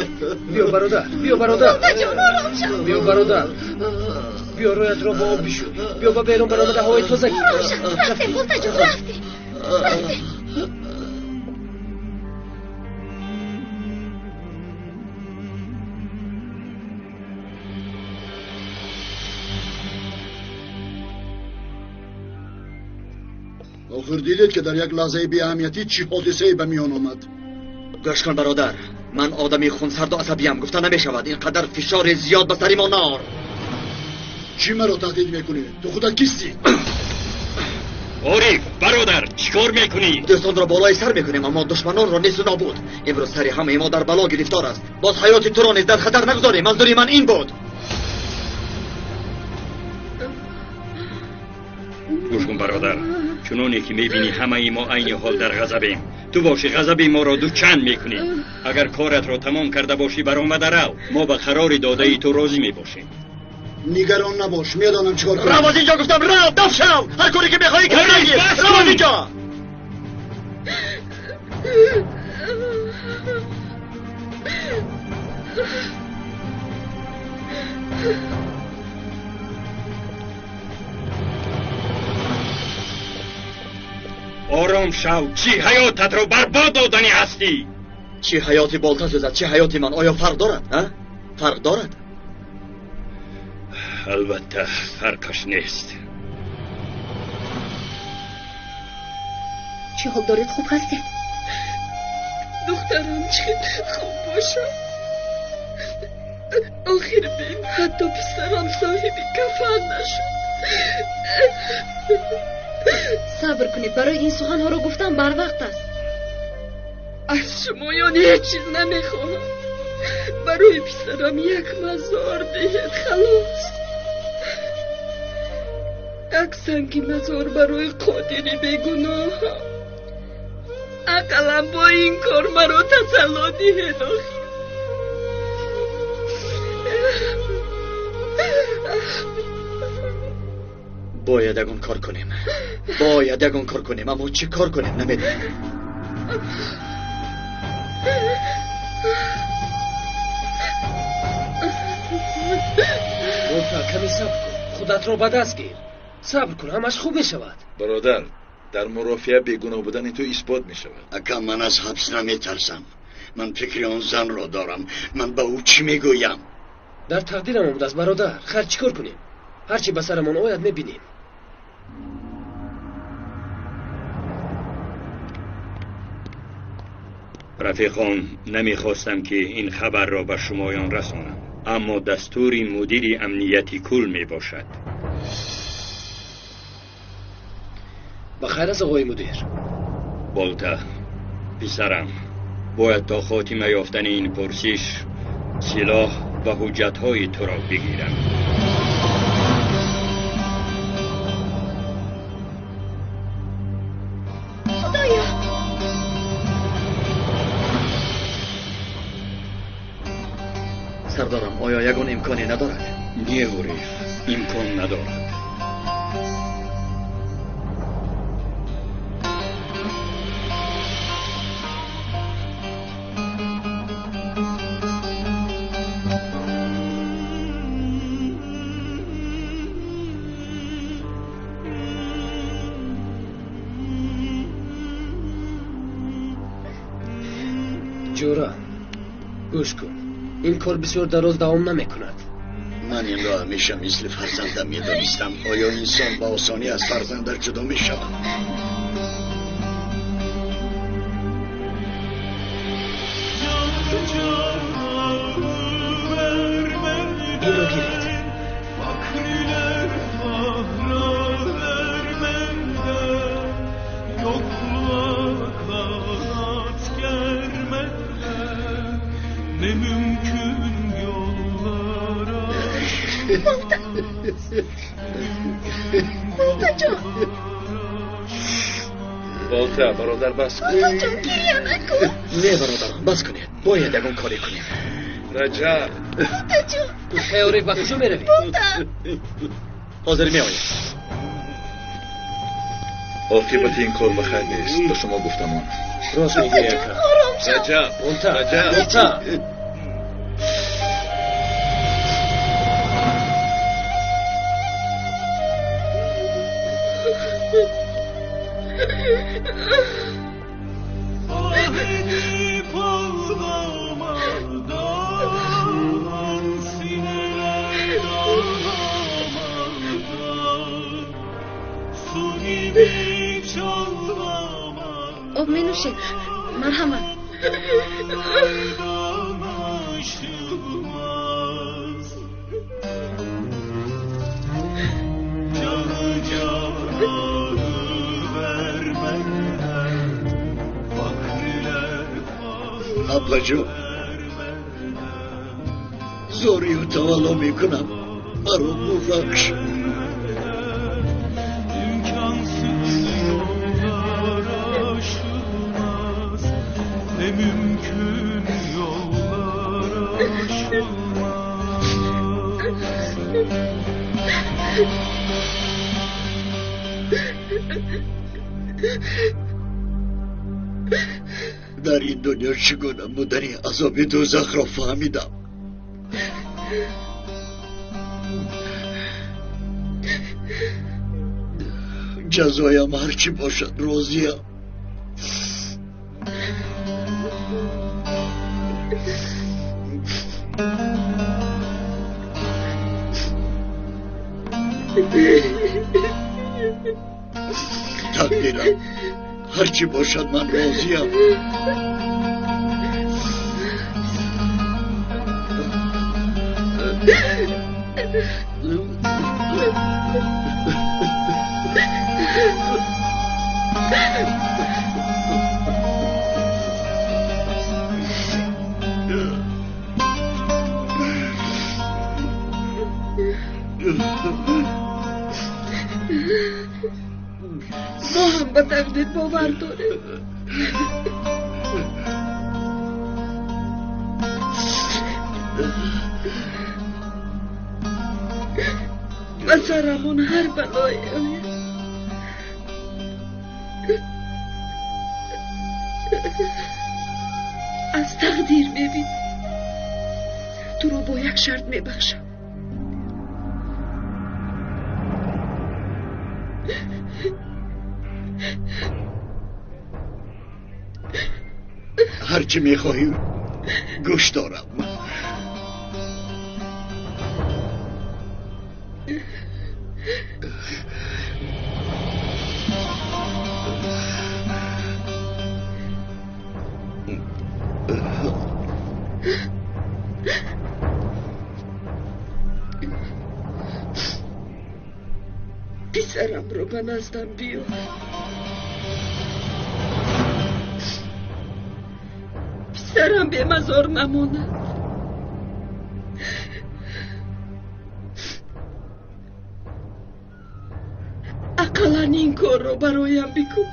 Биё, бародар, биё, бародар.
Болтаҷон, ором шав.
Биё, бародар. Биё, рӯятро бо об бишӯ. Биё, ба берун баромада ҳавои тоза гир.
Ором шав. Рафтем, Болтаҷон, рафтем. Рафтем.
Охир дидед, ки дар як лаҳзаи беаҳамиятӣ чӣ ҳодисае ба миён омад.
Гӯш кун, бародар, ман одами хунсарду асабиям. Гуфта намешавад, ин қадар фишори зиёд ба сари мо нор.
Чӣ маро таҳдид мекунӣ? Ту худат кистӣ?
Ориф, бародар, чӣ кор мекунӣ?
Дӯстонро болои сар мекунем, аммо душманонро несту нобуд. Имрӯз сари ҳамаи мо дар бало гирифтор аст. Боз ҳаёти туро низ дар хатар нагузорем. Манзури ман ин буд.
Гӯш кун, бародар, чуноне ки мебинӣ, ҳамаи мо айни ҳол дар ғазабем. Ту бошӣ, ғазаби моро дучанд мекунӣ. Агар коратро тамом карда бошӣ, баромада рав. Мо ба қарори додаи ту розӣ мебошем.
Нигарон набош, медонам чӣ кор кунам.
Рав аз инҷо, гуфтам, рав, даф шав. Ҳар коре ки мехоҳӣ карда
Ориф,
гир.
бас
Рав аз
кун!
инҷо.
Ором шав, чӣ ҳаётатро барбод доданӣ ҳастӣ?
Чӣ ҳаёти болта сӯзад, чӣ ҳаёти ман, оё фарқ дорад? А, фарқ дорад?
Албатта, фарқаш нест.
Чӣ ҳол доред, хуб ҳастед?
Духтарам, чӣ хуб бошам? Охир бин, ҳатто писарам соҳиби кафан нашуд.
Сабр кунед, барои ин суханҳоро гуфтан барвақт аст.
Аз шумоён ҳеҷ чиз намехоҳам. Барои писарам як мазор диҳед, халос. Як санги мазор барои қодири бегуноҳам. Ақаллан бо ин кор маро тасалло диҳед. Охир
Бояд ягон кор кунем, бояд ягон кор кунем, аммо чӣ кор кунем, намедонам.
Болта, каме сабр кун, худатро ба даст гир. Сабр кун, ҳамаш хуб мешавад.
Бародар, дар мурофиа бегуноҳ будани ту исбот мешавад.
Ака, ман аз ҳабс наметарсам. Ман фикри он занро дорам. Ман ба ӯ чӣ мегӯям?
Дар тақдирам омадааст, бародар. Хайр, чӣ кор кунем? Ҳарчи ба сарамон ояд, мебинем.
Рафиқон, намехостам, ки ин хабарро ба шумоён расонам, аммо дастури мудири амнияти кул мебошад.
Ба хайр аст, оғои мудир.
Болта, писарам, бояд то хотима ёфтани ин пурсиш силоҳ ва ҳуҷҷатҳои туро бигирам.
Худоё!
Сардарам, оё ягон имконе надорад?
Не, Ориф, имкон надорад.
Ҷӯра, гӯш кун, ин кор бисёр дароз давом намекунад.
Ман инро ҳамеша мисли фарзандам медонистам. Оё инсон ба осонӣ аз фарзандаш ҷудо мешавад?
Инро гиред.
Болтаҷон,
Болта, бародар, бас кун.
Болтаҷон, гиря накун.
Не, бародарон, бас кунед, бояд ягон коре кунем.
Раҷаб.
Болтаҷон.
Хеёрик, ба куҷо меравӣ?
Болта.
Ҳозир меоям.
Оқибати ин кор ба хайр нест, ба шумо гуфтамон.
Рост мегӯӣ, ака.
Ором шав.
Раҷаб.
Болта.
Раҷаб.
Болта.
Об менӯшед, марҳамат.
Аблаҷон, зорию тавалло мекунам, маро бубахш. Дар ин дунё чӣ гуна будани азоби дӯзахро фаҳмидам. Ҷазоям ҳарчӣ бошад, розиям. Тақдирам ҳарчӣ бошад, ман розиям.
Мо ҳам ба тақдир бовар дорем. Ба сарамон ҳар балое ояд, аз тақдир мебинем. Туро бо як шарт мебахшам.
Ҳарчӣ мехоҳӣ, гӯш дорам.
Писарамро ба наздам биёр. Писарам бемазор намонад. Ақаллан ин корро бароям бикун.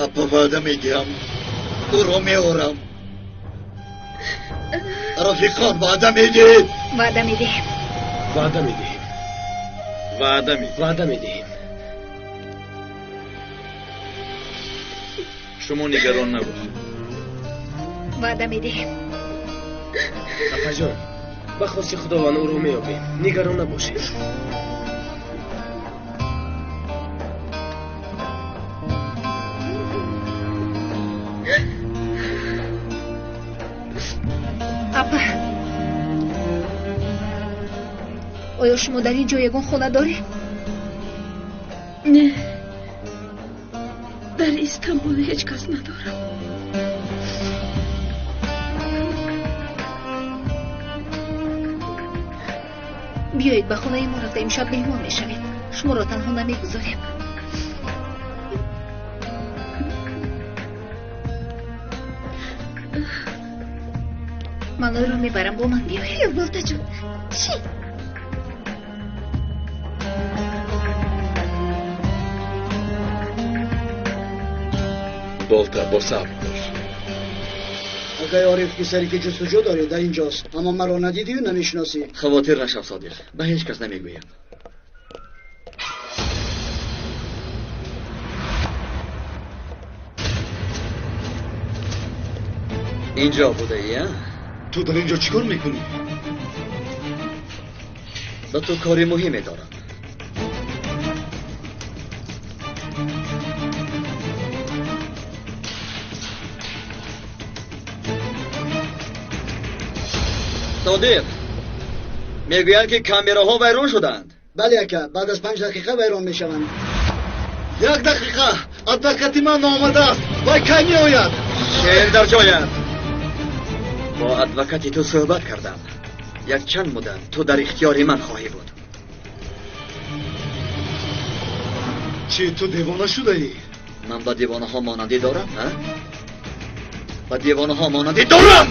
Апа, ваъда медиҳам, ӯро меорам. Рафиқон, ваъда медиҳед?
Ваъда медиҳем.
Ваъда медиҳем.
Ваъда медиҳем.
Ваъда медиҳем.
Шумо нигарон набошед.
Ваъда медиҳем.
Апаҷон, Ба хости Худованд ӯро меёбем. Нигарон набошед.
Апа, оё шумо дар ин ҷо ягон хона доред?
Не, дар Истанбул ҳеҷ кас надорам.
Биёед ба хонаи мо рафта имшаб меҳмон мешавед. Шуморо танҳо намегузорем. Ман ӯро мебарам, бо ман биёед.
Болтаҷон, чӣ?
Болта, бо сабр бош.
Акай Ориф, писаре ки ҷустуҷӯ дорӣ дар инҷост, аммо маро надидию намешиносӣ.
Хавотир нашав, Содиқ, ба ҳеҷ кас намегӯям. Инҷо будаӣ, а?
Ту дар инҷо чӣ кор мекунӣ?
Ба ту кори муҳиме дорам. Содиқ, мегӯянд ки камераҳо вайрон шуданд.
Бале ака, баъд аз 5 дақиқа вайрон мешаванд.
1 дақиқа, адвокати ман омадааст. Вай кай меояд?
Шер дар ҷоят. Бо адвокати ту суҳбат кардам. Якчанд муддат ту дар ихтиёри ман хоҳӣ буд.
Чӣ, ту девона шудаӣ?
Ман ба девонаҳо монандӣ дорам, а? Ба девонаҳо монандӣ дорам!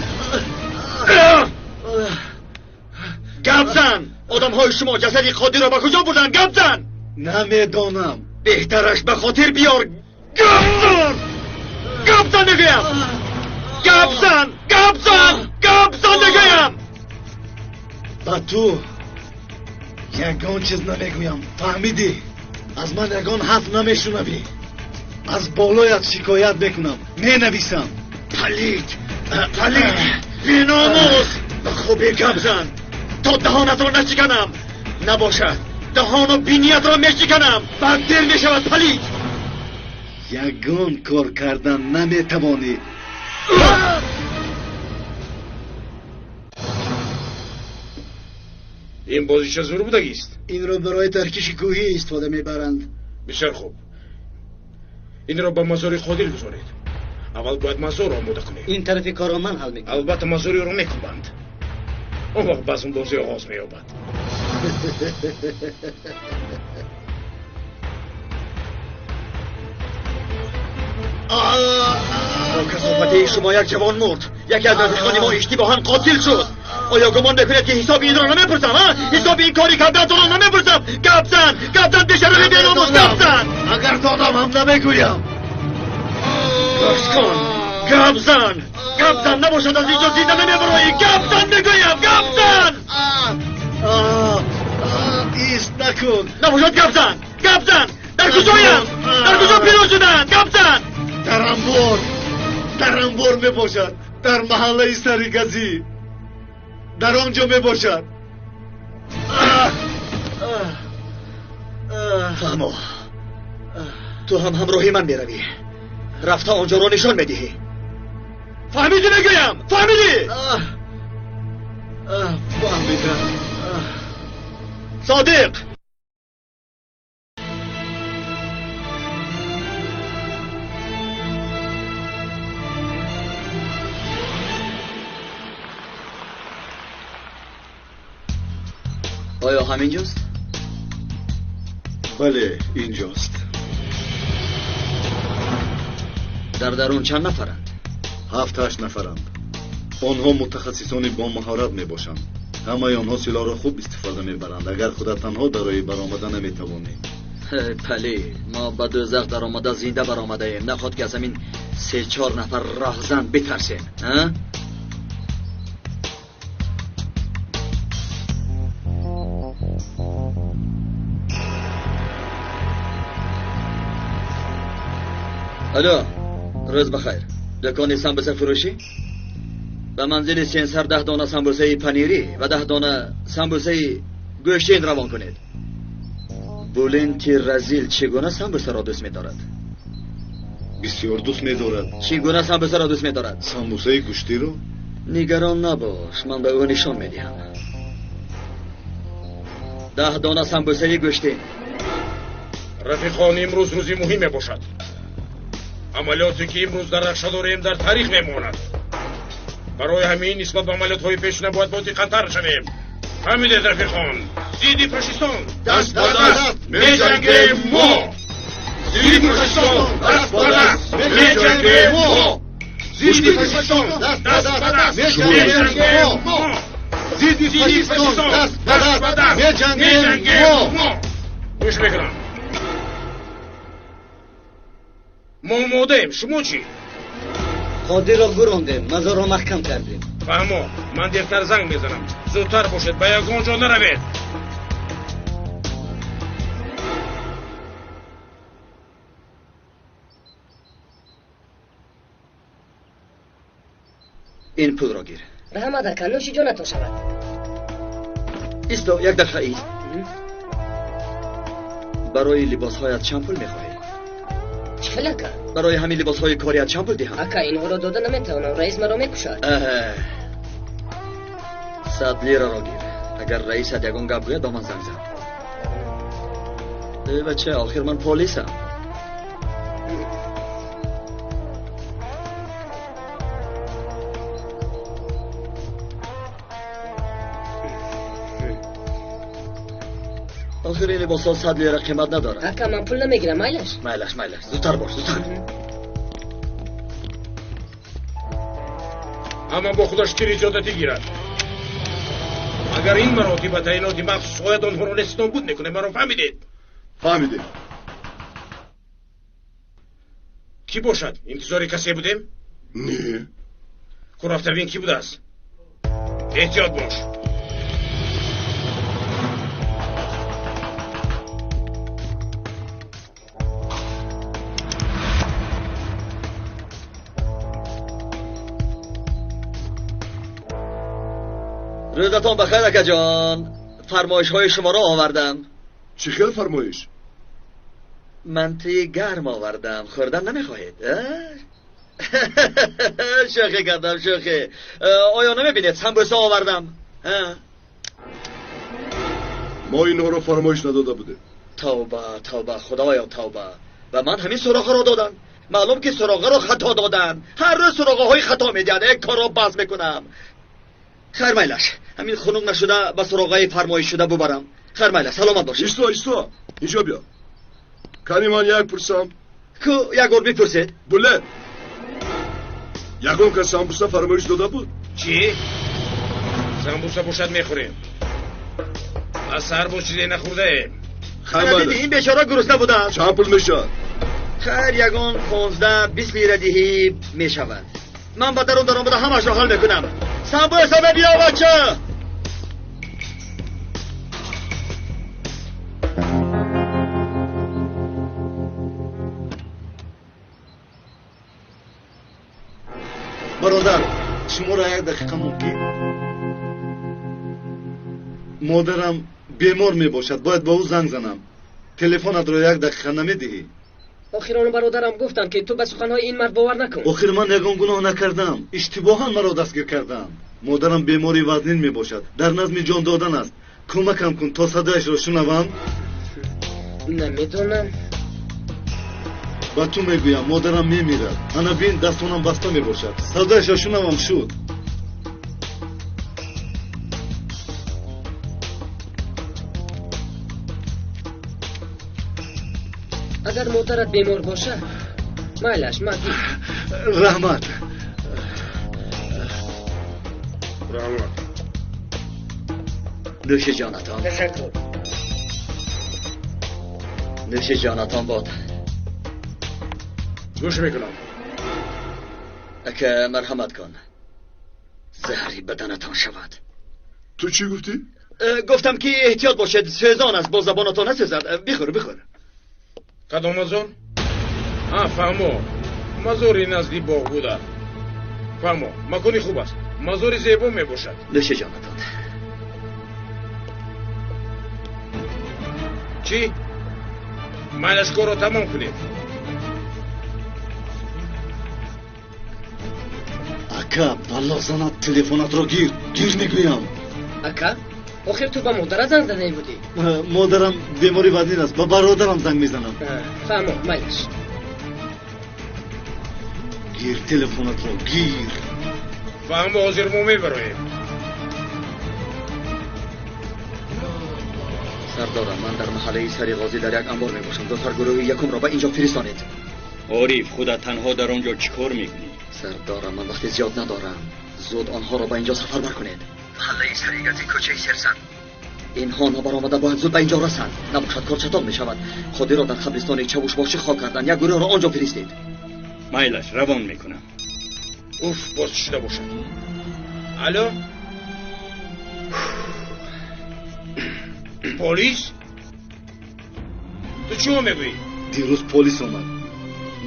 Гап зан! Одамҳои шумо ҷасади Қодирро ба куҷо бурданд? Гап зан!
Намедонам.
Беҳтараш ба хотир биёр. Гап зан! Гап зан мегӯям! Гап зан! Гап зан! Гап зан мегӯям!
Ба ту ягон чиз намегӯям, фаҳмидӣ? Аз ман ягон ҳарф намешунавӣ. Аз болоят шикоят мекунам, менависам.
Палид! Палид! Беномус! Ба хубӣ гап зан, то даҳонатро нашиканам. Набошад, даҳону биниятро мешиканам. Баъд дер мешавад, палид.
Ягон кор кардан наметавонӣ.
Ин бозича зур будагист?
Инро барои таркиши кӯҳӣ истифода мебаранд.
Бисёр хуб. Инро ба мазори Қодир гузоред. Аввал бояд мазорро омода кунем.
Ин тарафи корро ман ҳал мекунам.
Албатта мазори ӯро мекӯбанд. Он вақт базмбозӣ оғоз меёбад.
Бо касофати шумо як ҷавон мурд. Яке аз наздикони мо иштибоҳан қотил шуд. Оё гумон мекунед ки ҳисоби инро намепурсам, а? Ҳисоби ин кори кардаатонро намепурсам? Гап зан! Гап зан, бешарафи беномус, гап зан!
Агар донам ҳам намегӯям.
Гӯш кун! Гап зан! Гап зан, набошад аз инҷо зинда намебароӣ! Гап зан мегӯям! Гап зан!
Ист накун!
Набошад гап зан! Гап зан! Дар куҷоям? Дар куҷо пирӯз шуданд? Гап зан!
Дар анбор! Дар анбор мебошад. Дар маҳаллаи Саригазӣ. Дар он ҷо мебошад.
Фаҳмо, ту ҳам ҳамроҳи ман меравӣ. Рафта он ҷоро нишон медиҳӣ. Фаҳмидӣ мегӯям? Фаҳмидӣ?
Фаҳмидам.
Содиқ! Оё ҳаминҷост?
Бале, инҷост.
Дар дарун чанд нафаранд?
7-8 нафаранд. Онҳо мутахассисони бомаҳорат мебошанд. Ҳамаи онҳо силоҳро хуб истифода мебаранд. Агар худат танҳо дарои баромада наметавонӣ.
Пале, мо ба дӯзах даромада зинда баромадаем. Наход ки аз ҳамин 3-4 нафар роҳзан битарсем. А? Алло, рӯз бахайр. Дукони самбуса фурӯшӣ? Ба манзили сенсор 10 дона самбусаи панирӣ ва 10 дона самбусаи гӯштин равон кунед. Буленти разил чӣ гуна самбусаро дӯст медорад?
Бисёр дӯст медорад.
Чӣ гуна самбусаро дӯст медорад?
Самбусаи гӯштиро?
Нигарон набош, ман ба ӯ нишон медиҳам. 10 дона самбусаи гӯштин.
Рафиқон, имрӯз рӯзи муҳим мебошад. Амалиёте ки имрӯз дар нақша дорем дар таърих мемонад. Барои ҳамин нисбат ба амалиётҳои пешина бояд бодиққаттар шавем. Фаҳмидед, рафиқон? Зидди фашистон даст ба даст меҷангем мо! Зидди фашистон даст ба даст меҷангем мо! Зидди фашистон даст ба даст меҷангем мо! Зидди фашистон даст ба даст меҷангем мо! Гӯш мекунам. Мо омодаем, шумо чӣ?
Қодирро гурондем, мазорро маҳкам кардем.
Фаҳмо, ман дертар занг мезанам. Зудтар бошед, ба ягон ҷо наравед.
Ин пулро гир.
Раҳмат ака, нӯши ҷонатон шавад.
Исто, як дақиқа ист. Барои либосҳоят чанд пул мехоҳӣ?
Чӣ хел ака?
Барои ҳамин либосҳои корият чанд пул диҳам?
Ака, инҳоро дода наметавонам, раис маро мекушад.
100 лираро гир. Агар раисат ягон гап гӯяд, ба ман занг зан. Э бача, охир ман полисам. Охир ин либосҳо 100 лира қимат надорад.
Ака, ман пул намегирам, майлаш?
Майлаш, майлаш. Зудтар бош, зудтар.
Ҳама бо худаш тири зиёдатӣ гирад. Агар ин маротиба таъиноти махсус ояд, онҳоро нестнобуд мекунем. Маро фаҳмидед?
Фаҳмидем.
Кӣ бошад? Интизори касе будем?
Не.
Ку рафтавин кӣ будааст? Эҳтиёт бош.
Рӯзатон бахайр, акаҷон. Фармоишҳои шуморо овардам.
Чӣ хел фармоиш?
Мантии гарм овардам. Хӯрдан намехоҳед? Шӯхӣ кардам, шӯхӣ. Оё намебинед, самбуса овардам?
Мо инҳоро фармоиш надода будем.
Тавба, тавба, худоё, тавба. Ба ман ҳамин суроғаро доданд. Маълум ки суроғаро хато доданд. Ҳар рӯз суроғаҳои хато медиҳанд. Як корро баҳс мекунам. Хайр майлаш, ҳамин хунук нашуда ба суроғаи фармоишшуда бубарам. Хайр майлаш, саломат бошед.
Исто, исто, инҷо биё. Кани ман як пурсам?
Ку як бор бипурсед.
Буле, ягон кас самбуса фармоиш дода буд?
Чӣ? Самбуса бошад мехӯрем. Аз саҳар боз чизе нахӯрдаем.
Хайр, ин бечора гурусна будааст.
Чанд пул мешавад?
Хайр, ягон 15-20 лира диҳӣ мешавад. Ман ба дарун даромада ҳамашро ҳал мекунам. Самбуса биё, бача!
Бародар, шуморо як дақиқа мумкин? Модарам бемор мебошад, бояд ба ӯ занг занам. Телефонатро як дақиқа намедиҳӣ?
Охир он бародарам гуфтанд, ки ту ба суханҳои ин мард бовар накун.
Охир ман ягон гуноҳ накардам. Иштибоҳан маро дастгир кардам. Модарам бемори вазнин мебошад, дар назми ҷон додан аст. Кӯмакам кун то садояшро шунавам.
Намедонам.
Ба ту мегӯям, модарам мемирад. Ана бин, дастонам баста мебошад. Садояшро шунавам шуд.
Агар модарат бемор бошад, майлаш, ма гир.
Раҳмат.
Раҳмат.
Нӯши ҷонатон.
Ташаккур.
Нӯши ҷонатон бод.
Гӯш мекунам.
Ака, марҳамат кун. Заҳри баданатон шавад.
Ту чӣ гуфтӣ?
Гуфтам ки эҳтиёт бошед, сӯзон аст, бо забонатон насӯзад. Бихӯр, бихӯр.
Кадом мазор? Фаҳмо, мазори назди боғ буда. Фаҳмо, макони хуб аст. Мазори зебо мебошад.
Нӯши ҷонатон.
Чӣ? Майлаш, корро тамом кунед.
Ака, балло занад, телефонатро гир. Гир мегӯям.
Ака, охир ту ба модарат занг задаи будӣ?
Модарам бемори вазнин аст, ба бародарам занг мезанам.
Фаҳмо, майлаш.
Гир телефонатро, гир.
Фаҳмо, ҳозир мо мебароем.
Сардорам, ман дар маҳаллаи Сариғозӣ дар як анбор мебошам. Зудтар гурӯҳи якумро ба инҷо фиристонед.
Ориф, худат танҳо дар он ҷо чӣ кор мекунӣ?
Сардорам, ман вақти зиёд надорам. Зуд онҳоро ба инҷо сафарбар кунед. Маҳаллаи Саригазӣ, кӯчаи Серсан. Инҳо нобаромада бояд зуд ба инҷо расанд. Набошад кор чатон мешавад. Қодирро дар қабристони Чавушбошӣ хок кардан. Як гурӯҳро он ҷо фиристед.
Майлаш, равон мекунам.
Уф, боз чӣ шуда бошад? Алло? Полис? Ту чиҳо мегӯӣ?
Дирӯз полис омад.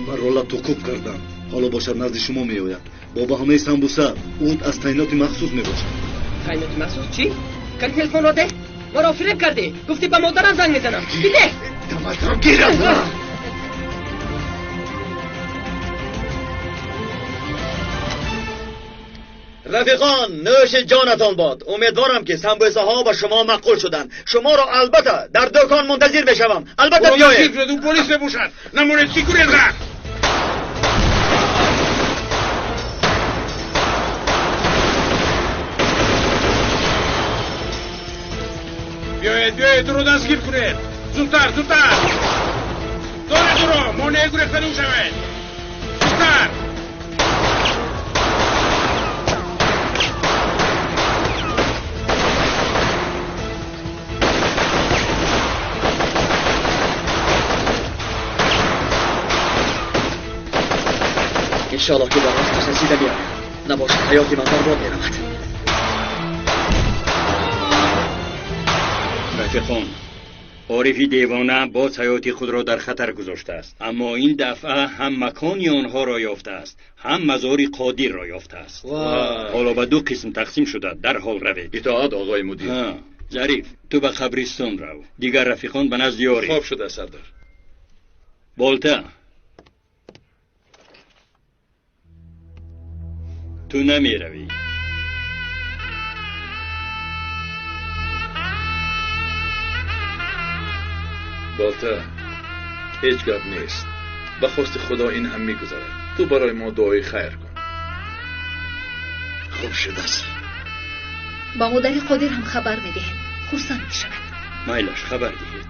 Маро латукӯб карданд. Ҳоло бошад назди шумо меояд. Бо баҳонаи самбуса. Ӯ аз таъиноти махсус мебошад.
Таъиноти махсус чӣ? Кани телефонро деҳ. Маро фиреб кардӣ. Гуфтӣ ба модарам занг мезанам. Бидеҳ.
Даматро гирам.
Рафиқон, нӯши ҷонатон бод. Умедворам ки самбӯсаҳо ба шумо маъқул шуданд. Шуморо албатта дар дукон мунтазир мешавам. Албатта биёед.
Ӯ полис мебошад. Намонед, чӣ кунед рафт? Биёед, биёед, ӯро дастгир кунед. Зудтар, зудтар. Доред ӯро, монеи гурехтани ӯ шавед. Зудтар.
Иншоаллоҳ ки дар вақташ расида меоям. Набошад ҳаёти ман барбод меравад.
Рафиқон, Орифи девона боз ҳаёти худро дар хатар гузоштааст, аммо ин дафъа ҳам макони онҳоро ёфтааст, ҳам мазори Қодирро ёфтааст. Ҳоло ба ду қисм тақсим шуда, дарҳол равед.
Итоат, оғои мудир.
Зариф, ту ба қабристон рав, дигар рафиқон ба назди Ориф.
Хоб шуда, сардор.
Болта, ту намеравӣ.
Болта, ҳеҷ гап нест. Ба хости Худо ин ҳам мегузарад. Ту барои мо дуои хайр кун.
Хуб шудааст.
Ба модари Қодир ҳам хабар медиҳем. Хурсанд мешавад.
Майлаш, хабар диҳед.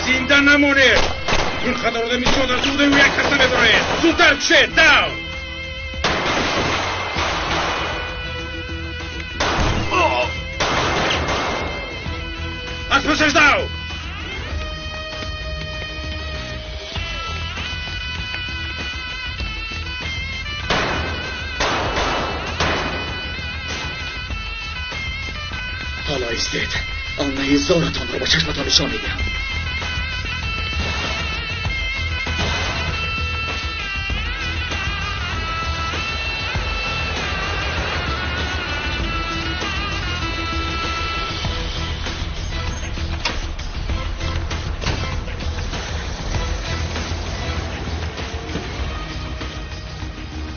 Зинда намонед. Ин қадар одами зиёд аз ӯдаи ӯ як кас намебароед. Зудтар кушед, дав! Аз пасаш дав!
Ҳоло истед, омаи зоратонро ба чашматон нишон медиҳам.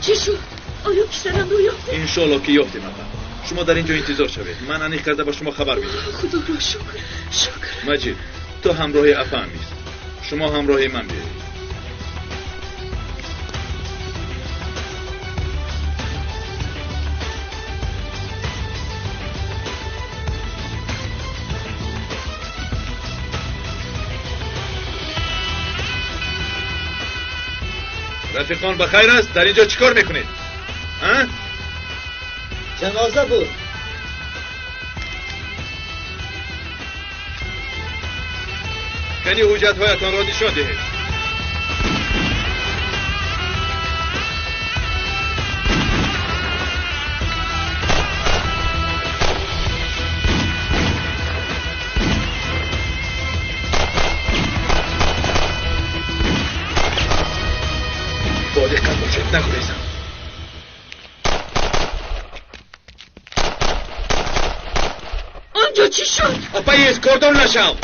Чӣ шуд? Оё писарамро ёфтем?
Иншоалло ки ёфтем, апа. Шумо дар ин ҷо интизор шавед. Ман аниқ карда ба шумо хабар медиҳам.
Худоро шукр, шукр.
Маҷид, ту ҳамроҳи апаам ист. Шумо ҳамроҳи ман биёед. Рафиқон ба хайр аст? Дар ин ҷо чӣ кор мекунед? А?
Ҷаноза буд.
Кани ҳуҷҷатҳоятонро нишон диҳед. Бо диққат бошед, нагурезам.
Онҷо чӣ шуд?
Апаиз, кордон нашав.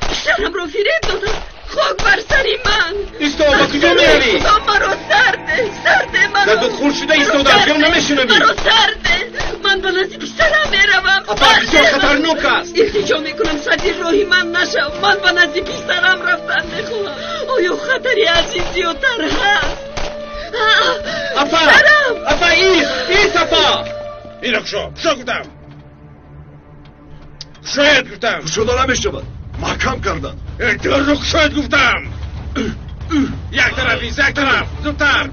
Писарамро фиреб доданд. Хок бар сари ман.
Исто, ба куҷо меравӣ?
Худо маро сарде, сарде маро.
Задут хур шуда истодаам, ё намешунавӣ?
Маро сарде. Ман ба назди писарам меравам.
Апа, бисёр хатарнок аст.
Илтиҷо мекунам, сади роҳи ман нашав. Ман ба назди писарам рафтан мехоҳам. Оё хатари аз ин зиёдтар ҳаст?
Апа! Апа, ист! Ист, апа!
Ино кушо, кушо гуфтам. Кушоед гуфтам.
Кушода намешавад. Маҳкам карданд.
Дарро кушоед гуфтам. Як тараф ист, як тараф. Зудтар.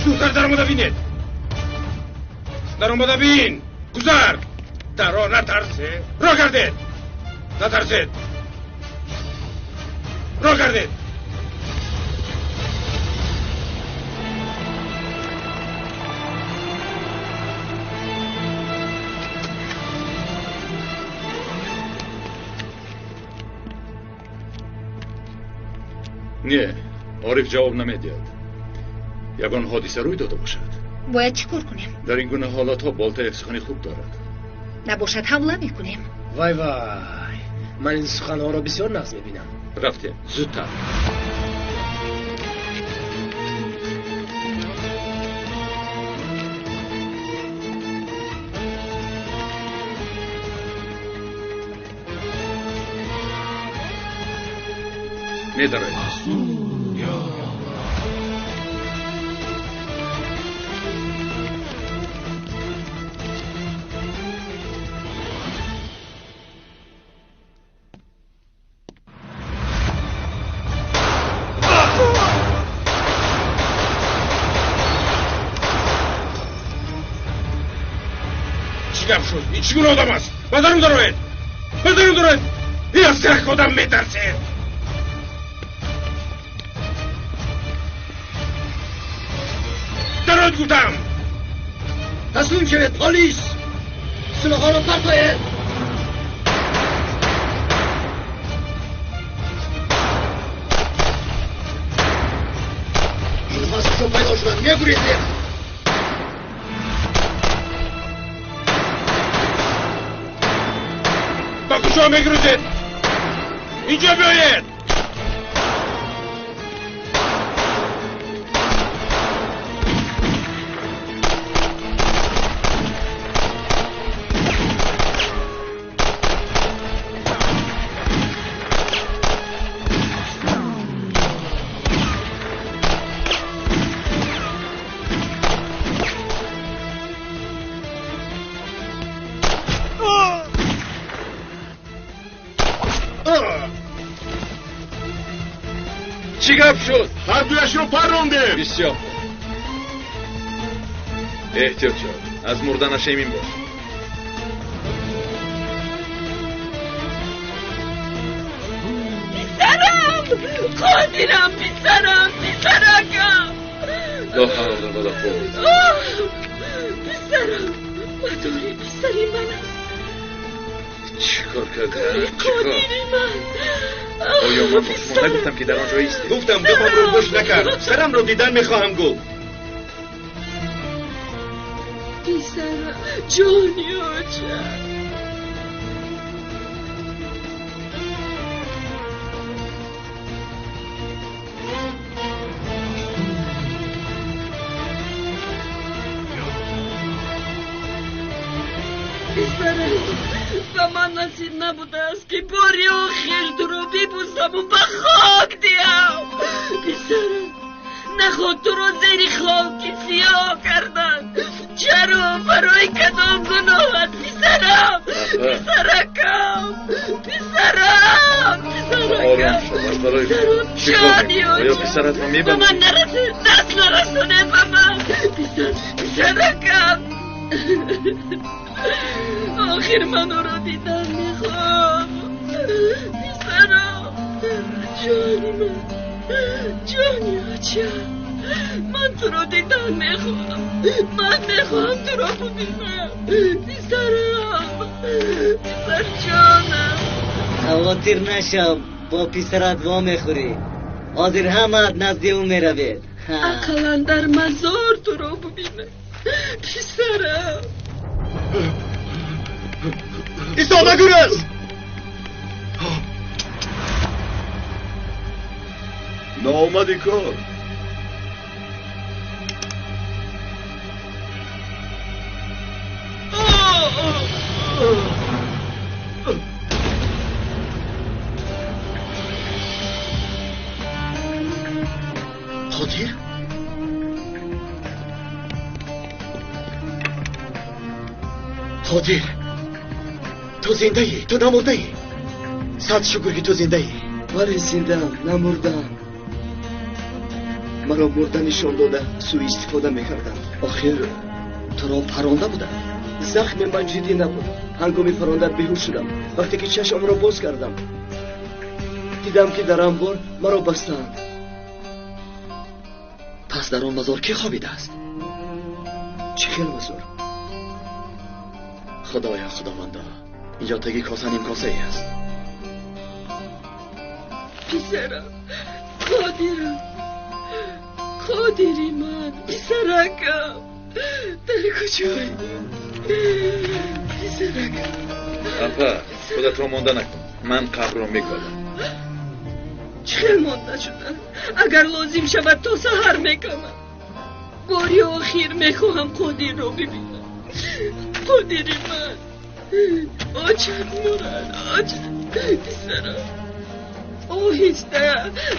Зудтар даромада бинед. Даромада бин. Гузар. Даро натарсед. Роҳ гардед. Натарсед. Роҳ гардед.
Не, Ориф ҷавоб намедиҳад. Ягон ҳодиса рӯй дода бошад.
Бояд чӣ кор кунем?
Дар ин гуна ҳолатҳо Болтаев сухани хуб дорад.
Набошад, ҳамла мекунем.
Вай вай, ман ин суханҳоро бисёр нағз мебинам.
Рафтем, зудтар. Медароед.
Чӣ гап шуд? Ин чӣ гуна одам аст? Ба дарун дароед! Ба дарун дароед! Ин аз як одам метарсед! Дароед гуфтам!
Таслим шавед, полис! Силоҳҳоро партоед! Инҳо аз куҷо пайдо шуданд? Мегурезем!
Ба куҷо мегурезед? Инҷо биёед!
Чӣ гап шуд?
Ҳар дуяшро паррондем.
Бисёр хуб. Эҳтиёт шав, аз мурданаш эмин бош.
Қодирам, писарам, писаракам.
Ла ҳавла ва ла қуввата.
Писарам, мадори писари ман аст.
Чӣ кор кардӣ?
Қодири ман.
Оё ман ба шумо нагуфтам, ки дар он ҷо истед?
Гуфтам, гапамро гӯш накард. Сарамро дидан мехоҳам, гуфт.
Писарам, ҷони оча. Писарам, ба ман насиб набудааст, ки бори охир туро бибӯсаму ба хок диҳам. Писарам, наход туро зери хоки сиёҳ карданд. Чаро? Барои кадом гуноҳат, писарам? Писаракам, писарам,
Ором шав, аз барои чӣ кор мекунӣ? Оё писаратро
ба
мебандӣ?
Ман нарасед, даст нарасонед ба ман. Писар, писаракам. Охир ман ӯро дидан мехоҳам. Писарам, ҷони ман, ҷони оча, ман туро дидан мехоҳам. Ман мехоҳам туро бубинам. Писарам, писарҷонам.
Хавотир нашав, бо писарат вомехӯрӣ. Ҳозир ҳамаат назди ӯ меравед.
Ақаллан дар мазор туро бубинам, писарам.
Исо, нагурез!
Наомади кор.
Қодир? Қодир, ту зиндаӣ, ту намурдаӣ. Сад шукр, ки ту зиндаӣ.
Бале, зиндаам, намурдаам. Маро мурда нишон дода, сӯистифода мекарданд.
Охир туро паронда буданд.
Захми ман ҷиддӣ набуд. Ҳангоми паронда беҳуш шудам. Вақте ки чашмамро боз кардам, дидам, ки дар анбор маро бастаанд.
Пас дар он мазор кӣ хобидааст?
Чӣ хел мазор?
Худоё, худовандо, инҷо таги коса нимкосае аст.
Писарам, Қодирам, Қодири ман, писаракам, дар куҷоӣ, писаракам?
Апа, худатро монда накун, ман қабрро мекобам.
Чӣ хел монда шудам? Агар лозим шавад, то саҳар мекунам. Бори охир мехоҳам Қодирро бибинам. Қодири ман, очат мурад, очат. Писарам, оҳиста,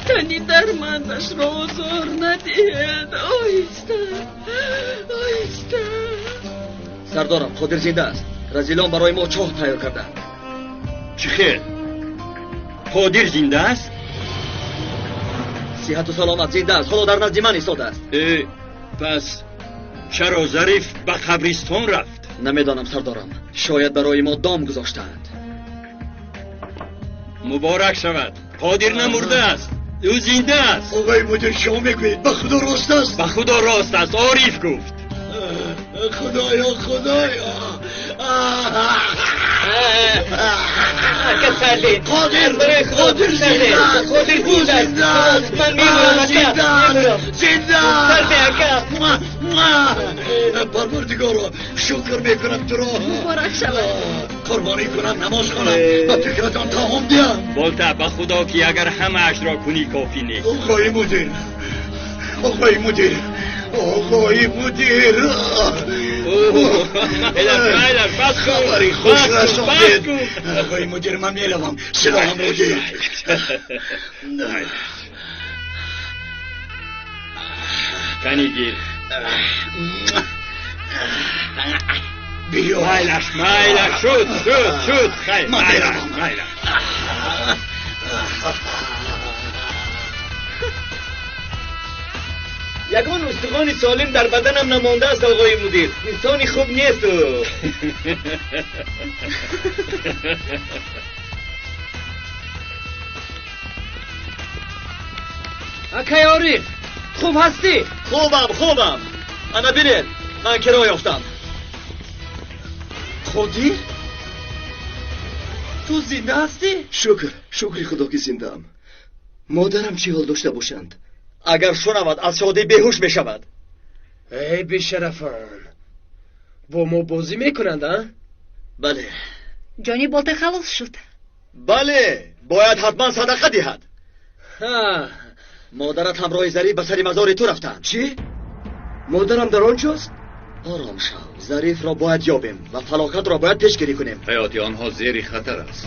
тани дармандашро озор надиҳед. Оҳиста, оҳиста.
Сардорам, Қодир зинда аст. Разилон барои мо чоҳ тайёр карданд.
Чӣ хел? Қодир зинда аст?
Сиҳату саломат, зинда аст. Ҳоло дар назди ман истодааст.
Э, пас чаро Зариф ба қабристон рафт?
Намедонам, сардорам, шояд барои мо дом гузоштаанд.
Муборак шавад, Қодир намурдааст, ӯ зинда аст.
Оғои мудир, шумо мегӯед, ба худо рост аст?
Ба худо рост аст, Ориф гуфт.
Худоё, худоё!
Ака Сарли!
Қодир!
Барои худо,
Қодир
Сарли!
зинда аст!
Қодир
Ӯ
зинда аст!
зинда аст!
Ман мемурам, ака!
Зинда аст!
Мемурам!
Зинда!
Сарли, ака!
Парвардигоро, шукр мекунам туро.
Муборак шавад.
Қурбонӣ кунам, намоз хонам, ба фикратон таом диҳам.
Болта, ба худо, ки агар ҳамаашро кунӣ, кофӣ нест.
Оғои мудир, оғои мудир, оғои мудир!
Майлаш, бас кун!
Хабари хуш
Бас кун, бас
расондед.
кун!
Оғои мудир, ман меравам, силоҳамро гир.
Кани, гир.
Биё.
Майлаш, майлаш, шуд, шуд, шуд, хайр.
Ман
Майлаш,
меравам.
майлаш.
Ягон устухони солим дар баданам намондааст, оғои мудир. Инсони хуб нест ӯ.
Акай Ориф, хуб ҳастӣ?
Хубам, хубам. Ана бинед, ман киро ёфтам.
Қодир? Ту зинда ҳастӣ?
Шукр, шукри Худо ки зиндаам. Модарам чӣ ҳол дошта бошанд?
Агар шунавад, аз шодӣ беҳуш мешавад.
Эй бешарафон, бо мо бозӣ мекунанд, а?
Бале.
Ҷони болта халос шуд.
Бале, бояд ҳатман садақа диҳад. Модарат ҳамроҳи Зариф ба сари мазори ту рафтанд.
Чӣ? Модарам дар он ҷост?
Ором шав. Зарифро бояд ёбем ва фалокатро бояд пешгирӣ кунем.
Ҳаёти онҳо зери хатар аст.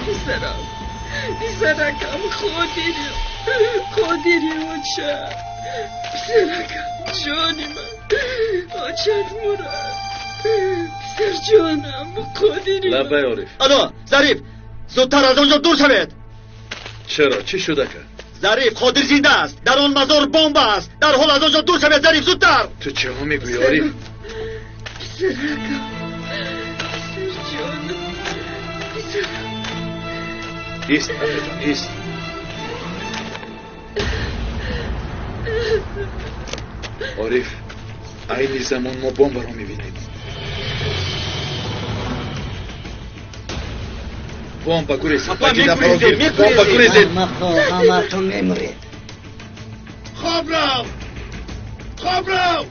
Писарам, писаракам, Қодири, Қодири оча, писаракам, ҷони ман, очат мурад, писарҷонам, Қодири.
Лаббай, Ориф.
Алло, Зариф, зудтар аз он ҷо дур шавед.
Чаро? Чӣ шуда кард?
Зариф, Қодир зинда аст. Дар он мазор бомба аст. Дар ҳол аз он ҷо дур шавед, Зариф, зудтар.
Ту чиҳо мегӯӣ, Ориф?
Писаракам, писарҷонам, писарам.
Ист, апаҷон, ист. Ориф, айни замон мо бомбаро мебинем. Бомба гурезед, бомба гурезед.
Ҳаматон мемуред.
Хоб рав, хоб рав.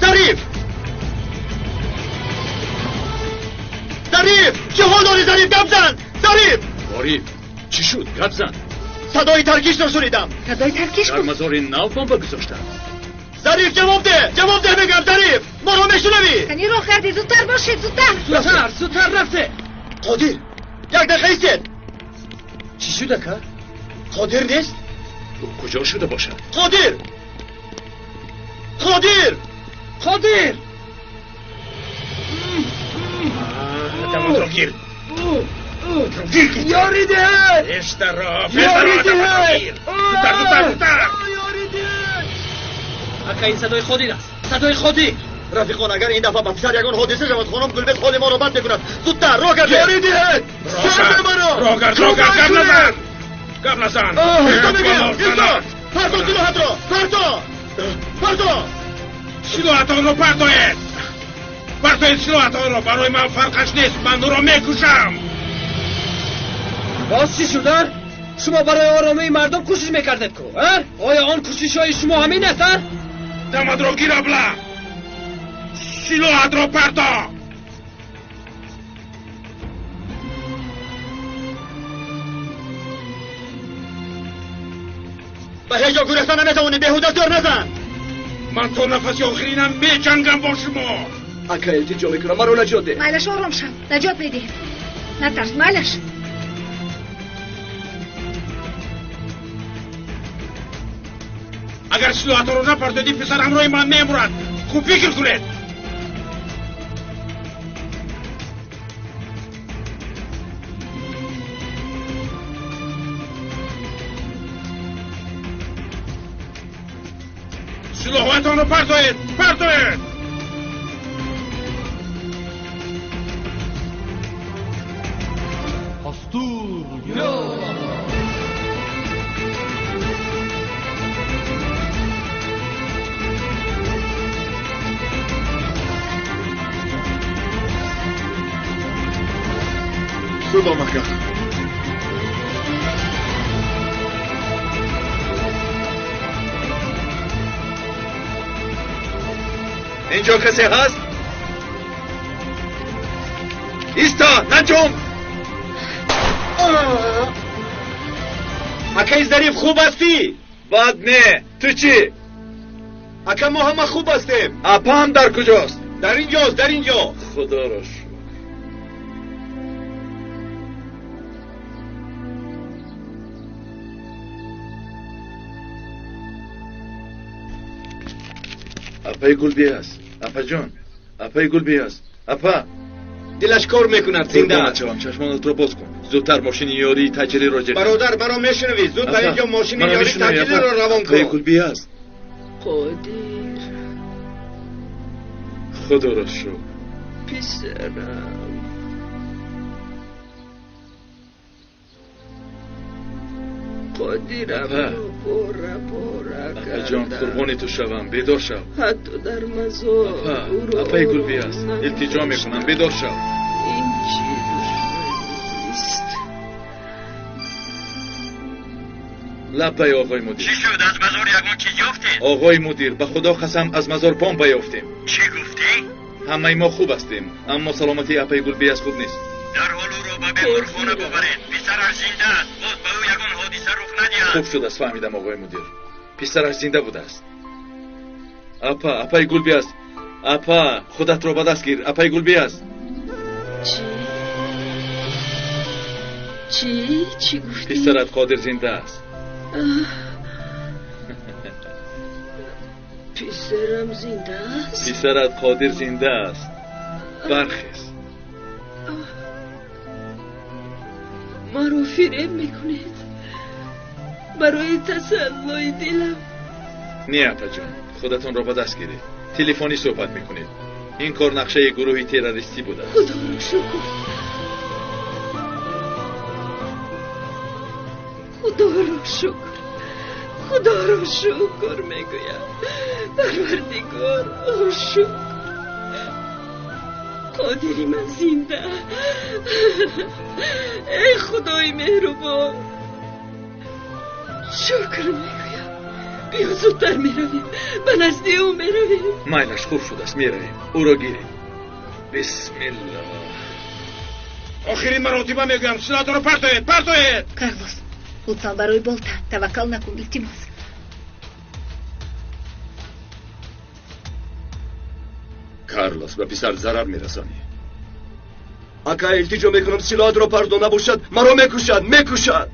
Зариф! Зариф! Чӣ ҳол дорӣ, Зариф? Гап зан! Зариф!
Ориф, чӣ шуд? Гап зан.
Садои таркишро шунидам.
Садои таркиш
дар мазори нав бомба гузоштанд.
Зариф, ҷавоб деҳ! Ҷавоб деҳ, мегӯям, Зариф! Моро мешунавӣ?
Кани роҳ кардӣ, зудтар бошед, зудтар!
Зудтар, зудтар рафте!
Қодир, як дақиқа истед.
Чӣ шуд, ака?
Қодир нест?
Ӯ куҷо шуда бошад?
Қодир! Қодир!
Қодир!
Даматро гир. Гир.
Ёрӣ диҳед!
Пештаро,
Ёрӣ диҳед!
Зудтар, зудтар, зудтар!
Ёрӣ диҳед! Ака, ин садои Қодир аст. Садои Қодир!
Рафиқон, агар ин дафъа ба писар ягон ҳодиса шавад, хонум Гулбез ҳоли моро бад мекунад. Зудтар, роҳ гардед!
Ёрӣ диҳед! Сарда маро!
Роҳ гард, роҳ гард, гап назан! Гап назан!
Исто мегӯям, исто! Парто силоҳатро! Парто! Парто!
Силоҳатонро партоед! Партоед силоҳатонро! Барои ман фарқаш нест, ман ӯро мекушам!
Боз чӣ шуда? Шумо барои оромии мардум кӯшиш мекардед ку, а? Оё он кӯшишҳои шумо ҳамин аст, а?
Дамадро гир, абла! Силоҳатро парто!
Ба ҳеҷ ҷо гурехта наметавонӣ, беҳуда зӯр назан!
Ман то нафаси охиринам меҷангам бо шумо.
Ака, илтиҷо мекунам, маро наҷот деҳ.
Майлаш, ором шав, наҷот медиҳем. Натарс, майлаш.
Агар силоҳатонро напартоедӣ, писар ҳамроҳи ман мемурад. Хуб фикр кунед. Силоҳҳоятонро партоед! Партоед!
Хубам, ака.
Инҷо касе ҳаст? Исто, наҷум!
Акаи Зариф, хуб ҳастӣ?
Бад не, ту чӣ?
Ака, мо ҳама хуб ҳастем.
Апаам дар куҷост?
Дар инҷост, дар инҷо.
Худоро шукр. Апаи Гулбӣ аст. Апаҷон, апаи Гулбиёз, апа.
Дилаш кор мекунад, зинда
аст. Чашмонатро боз кун. Зудтар мошини ёрии таъҷилиро ҷеғ.
Бародар, маро мешунавӣ? Зуд ба инҷо мошини ёрии таъҷилиро равон кун.
Апаи Гулбиёз.
Қодир.
Худоро шукр.
Писарам. Қодирамро пора пора кардам.
Апаҷон, қурбони ту шавам, бедор шав.
Ҳатто дар мазор ӯро
апаи Гулбиёз, илтиҷо мекунам, бедор шав.
Ин чӣ душманист?
Лаббай, оғои мудир.
Чӣ шуд? Аз мазор ягон чиз ёфтед?
Оғои мудир, ба худо қасам, аз мазор бомба ёфтем.
Чӣ гуфтӣ?
Ҳамаи мо хуб ҳастем, аммо саломатии апаи Гулбиёз хуб нест.
Дарҳол ӯро ба беморхона бубаред. Писараш зинда аст. Боз ба ӯ ягон ҳодиса рух надиҳад.
Хуб шудааст, фаҳмидам, оғои мудир. Писараш зинда будааст. Апа, апаи Гулбиёз, апа, худатро ба даст гир, апаи Гулбиёз.
Чӣ? Чӣ? Чӣ гуфтӣ?
Писарат Қодир зинда аст.
Писарам зинда аст?
Писарат Қодир зинда аст. Бархез.
Маро фиреб мекунед барои тасаллои дилам.
Не, апаҷон, худатонро ба даст гиред. Телефонӣ суҳбат мекунед. Ин кор нақшаи гурӯҳи террористӣ будааст.
Худоро шукр, худоро шукр, худоро шукр мегӯям. Парвардигор, шукр. Қодири ман зинда. Эй худои меҳрубон, шукр мегӯям. Биё зудтар меравем, ба назди ӯ меравем.
Майлаш, хуб шудааст, меравем. Ӯро гирем. Бисмиллоҳ.
Охирин маротиба мегӯям, силоҳатонро партоед, партоед.
Карлос, лутфан барои болта таваккал накун, илтимос.
Карлос, ба писар зарар мерасонӣ.
Ака, илтиҷо мекунам, силоҳатро пардо, набошад маро мекушад, мекушад.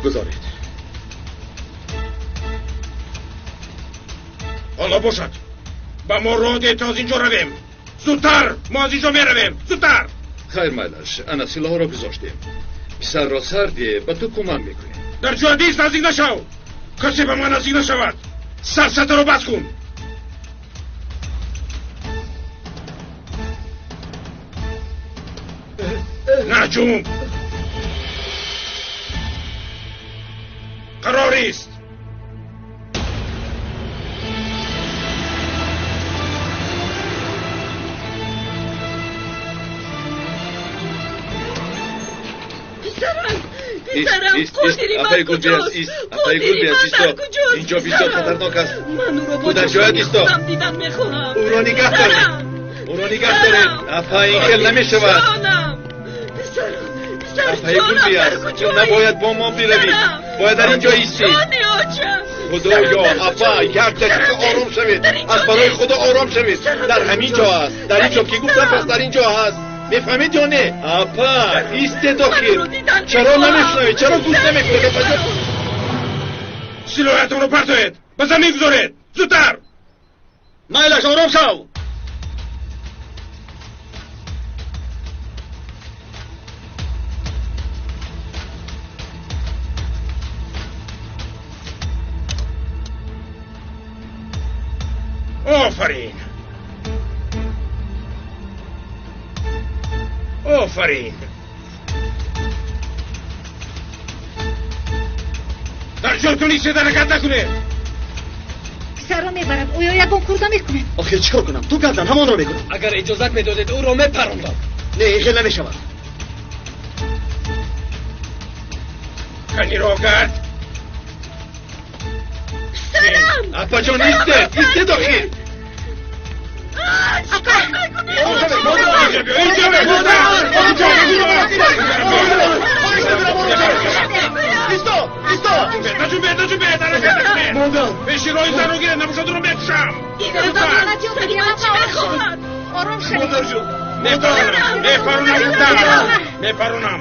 Гузоред.
Ҳоло бошад, ба мо роҳ деҳ то аз инҷо равем. Зудтар, мо аз инҷо меравем, зудтар.
Хайр, майлаш, ана силоҳро гузоштем. Писарро сар деҳ, ба ту кӯмак мекунем.
Дар ҷоя дист, наздик нашав. Касе ба ман наздик нашавад. Сафсатаро бас кун. Наҷум, қарорист.
Писарам, писарам, Қодири ман куҷост? Қодири ман дар куҷост?
Инҷо бисёр хатарнок аст.
Ман ӯро бо
Ту дар ҷоят
чашмони
исто.
худам дидан мехоҳам.
Ӯро нигаҳ доред, ӯро нигаҳ доред. Апа, ин хел намешавад.
Ҷонам, писарам,
Апаи
писарҷонам
Гулбиёз,
дар
ту
куҷоӣ?
набояд бо мо биравӣ. Бояд дар ин ҷо истӣ.
Ҷони очам.
Худоё, апа, як дақиқа ором шавед. Аз барои худо ором шавед. Дар ҳамин ҷо аст. Дар ин ҷо ки гуфтам, пас дар ин ҷо аст. Мефаҳмед ё не? Апа, истед охир. Чаро намешунавед? Чаро гӯш намекунед, апаҷон?
Силоҳатонро партоед, ба замин гузоред, зудтар.
Майлаш, ором шав.
Офарин, офарин. Дар ҷоятон истед, ҳаракат накунед.
Писарро мебарам, оё ягон курда мекунем?
Охир чӣ кор кунам? Ту гап зан, ҳамонро мекунам.
Агар иҷозат медодед, ӯро мепарондам.
Не, ин хел намешавад.
Кани роҳ гард.
Писарам!
Апаҷон, истед, истед охир.
Чикор мекунӣ?
Инҷо биё, инҷо биё, инҷо
Исто, исто.
Наҷумбе, наҷумбе, ҳаракат накунед.
Модар.
Пеши роҳи занро гиред, набошад ӯро мекушам.
Ин одам сари ман чӣ мехоҳад?
Ором шавед.
Модарҷон. Мепаронам, мепаронам, гуфтам. Мепаронам.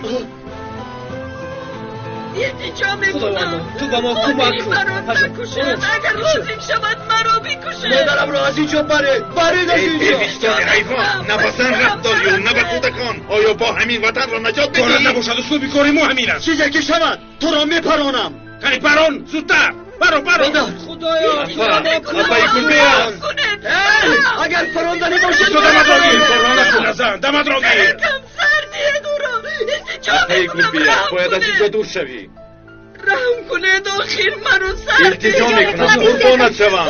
Илтиҷо мекунам.
Ту ба мо кӯмак кун.
Маро накушед. Агар лозим шавад маро бикушед.
Модарамро аз инҷо баред. Баред аз инҷо.
Эй бевиҷдони ҳайвон, на ба зан рабт дорӣ на ба кӯдакон. Оё бо ҳамин ватанро наҷот медиҳӣ?
Корат набошад, услуби кори мо ҳамин аст.
Чизе ки шавад, туро мепаронам.
Қани парон, зудтар. Баро, баро.
Худоё,
апаи гулбея.
Агар паронданӣ бошад,
даматро гир. Корро накун, назан, даматро гир.
Кам сар диҳед ӯро. Илтиҷо
апаи гулбея, бояд аз инҷо дур шавӣ.
Раҳм кунед, охир маро сар
Илтиҷо мекунам, қурбонат шавам.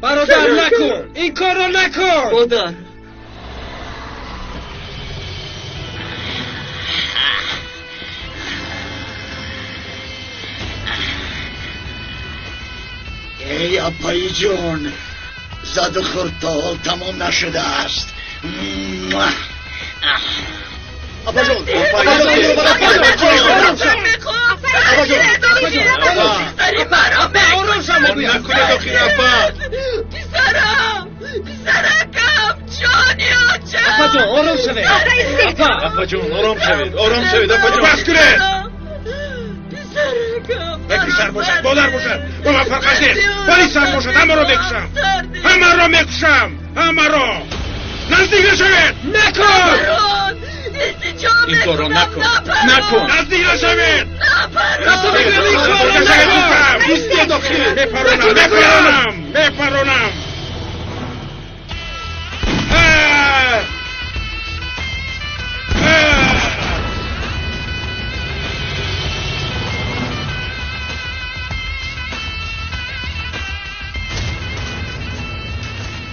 Бародар, накун, ин корро накун.
Модар.
Эй апаи ҷон, заду хӯрд то ҳол тамом нашудааст.
Апаҷон,
накунед охир, апа.
Писарам, писаракам, ҷони очам.
Апаҷон, ором шавед. Апа,
апаҷон, ором шавед, ором шавед, апаҷон.
Бас кунед.
Писаракам.
Писар бошад, модар бошад, ба ман фарқаш нест. Вале сар бошад, ҳамаро мекушам. Ҳамаро мекушам, ҳамаро. Наздик нашавед.
Накун.
Ин корро накун, накун.
Наздик нашавед.
Ин корро накун.
Истед охир.
Мепаронам, мепаронам, мепаронам.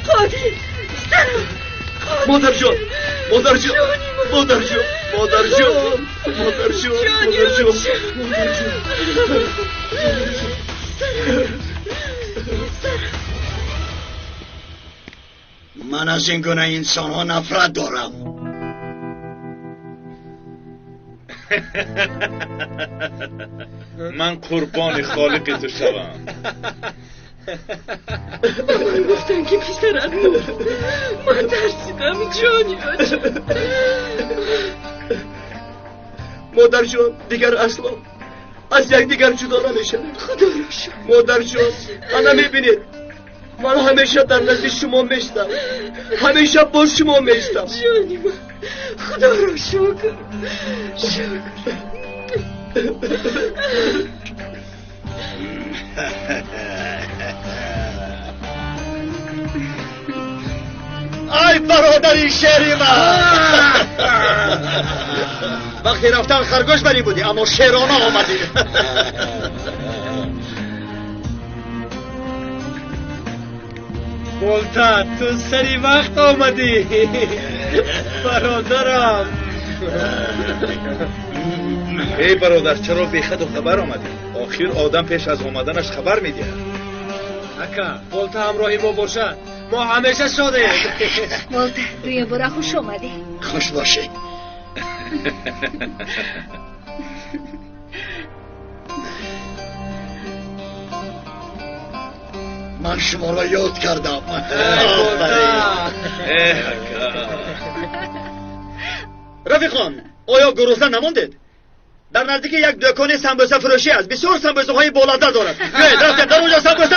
Қодир, писарам.
Модарҷон, модарҷон, модарҷон, модарҷон, модарҷон, модарҷон, модарҷон.
Ман аз ин гуна инсонҳо нафрат дорам.
Ман қурбони холиқи ту шавам.
Ба ман гуфтанд, ки писарат мурд. Ман тарсидам, ҷони очам.
Модарҷон, дигар асло аз якдигар ҷудо намешавем.
Худоро шукр.
Модарҷон, ана мебинед, ман ҳамеша дар назди шумо меистам, ҳамеша бо шумо меистам.
Ҷони ман, худоро шукр, шукр.
Ай бародари шери ман, вақте рафтан харгӯш барӣ будӣ, аммо шерона омадӣ.
Болта, ту сари вақт омадӣ. Бародарам.
Эй бародар, чаро бехаду хабар омадӣ? Охир одам пеш аз омаданаш хабар медиҳад.
Ака, Болта ҳамроҳи мо бошад, мо ҳамеша шодем.
Болта, дуюмбора хуш омадӣ.
Хуш бошед. Ман шуморо ёд кардам.
Рафиқон, оё гурусна намондед? Дар наздики як дӯкони самбӯса фурӯшӣ аст, бисёр самбӯсаҳои болаззат дорад. Биёед, рафтем, дар онҷо самбӯса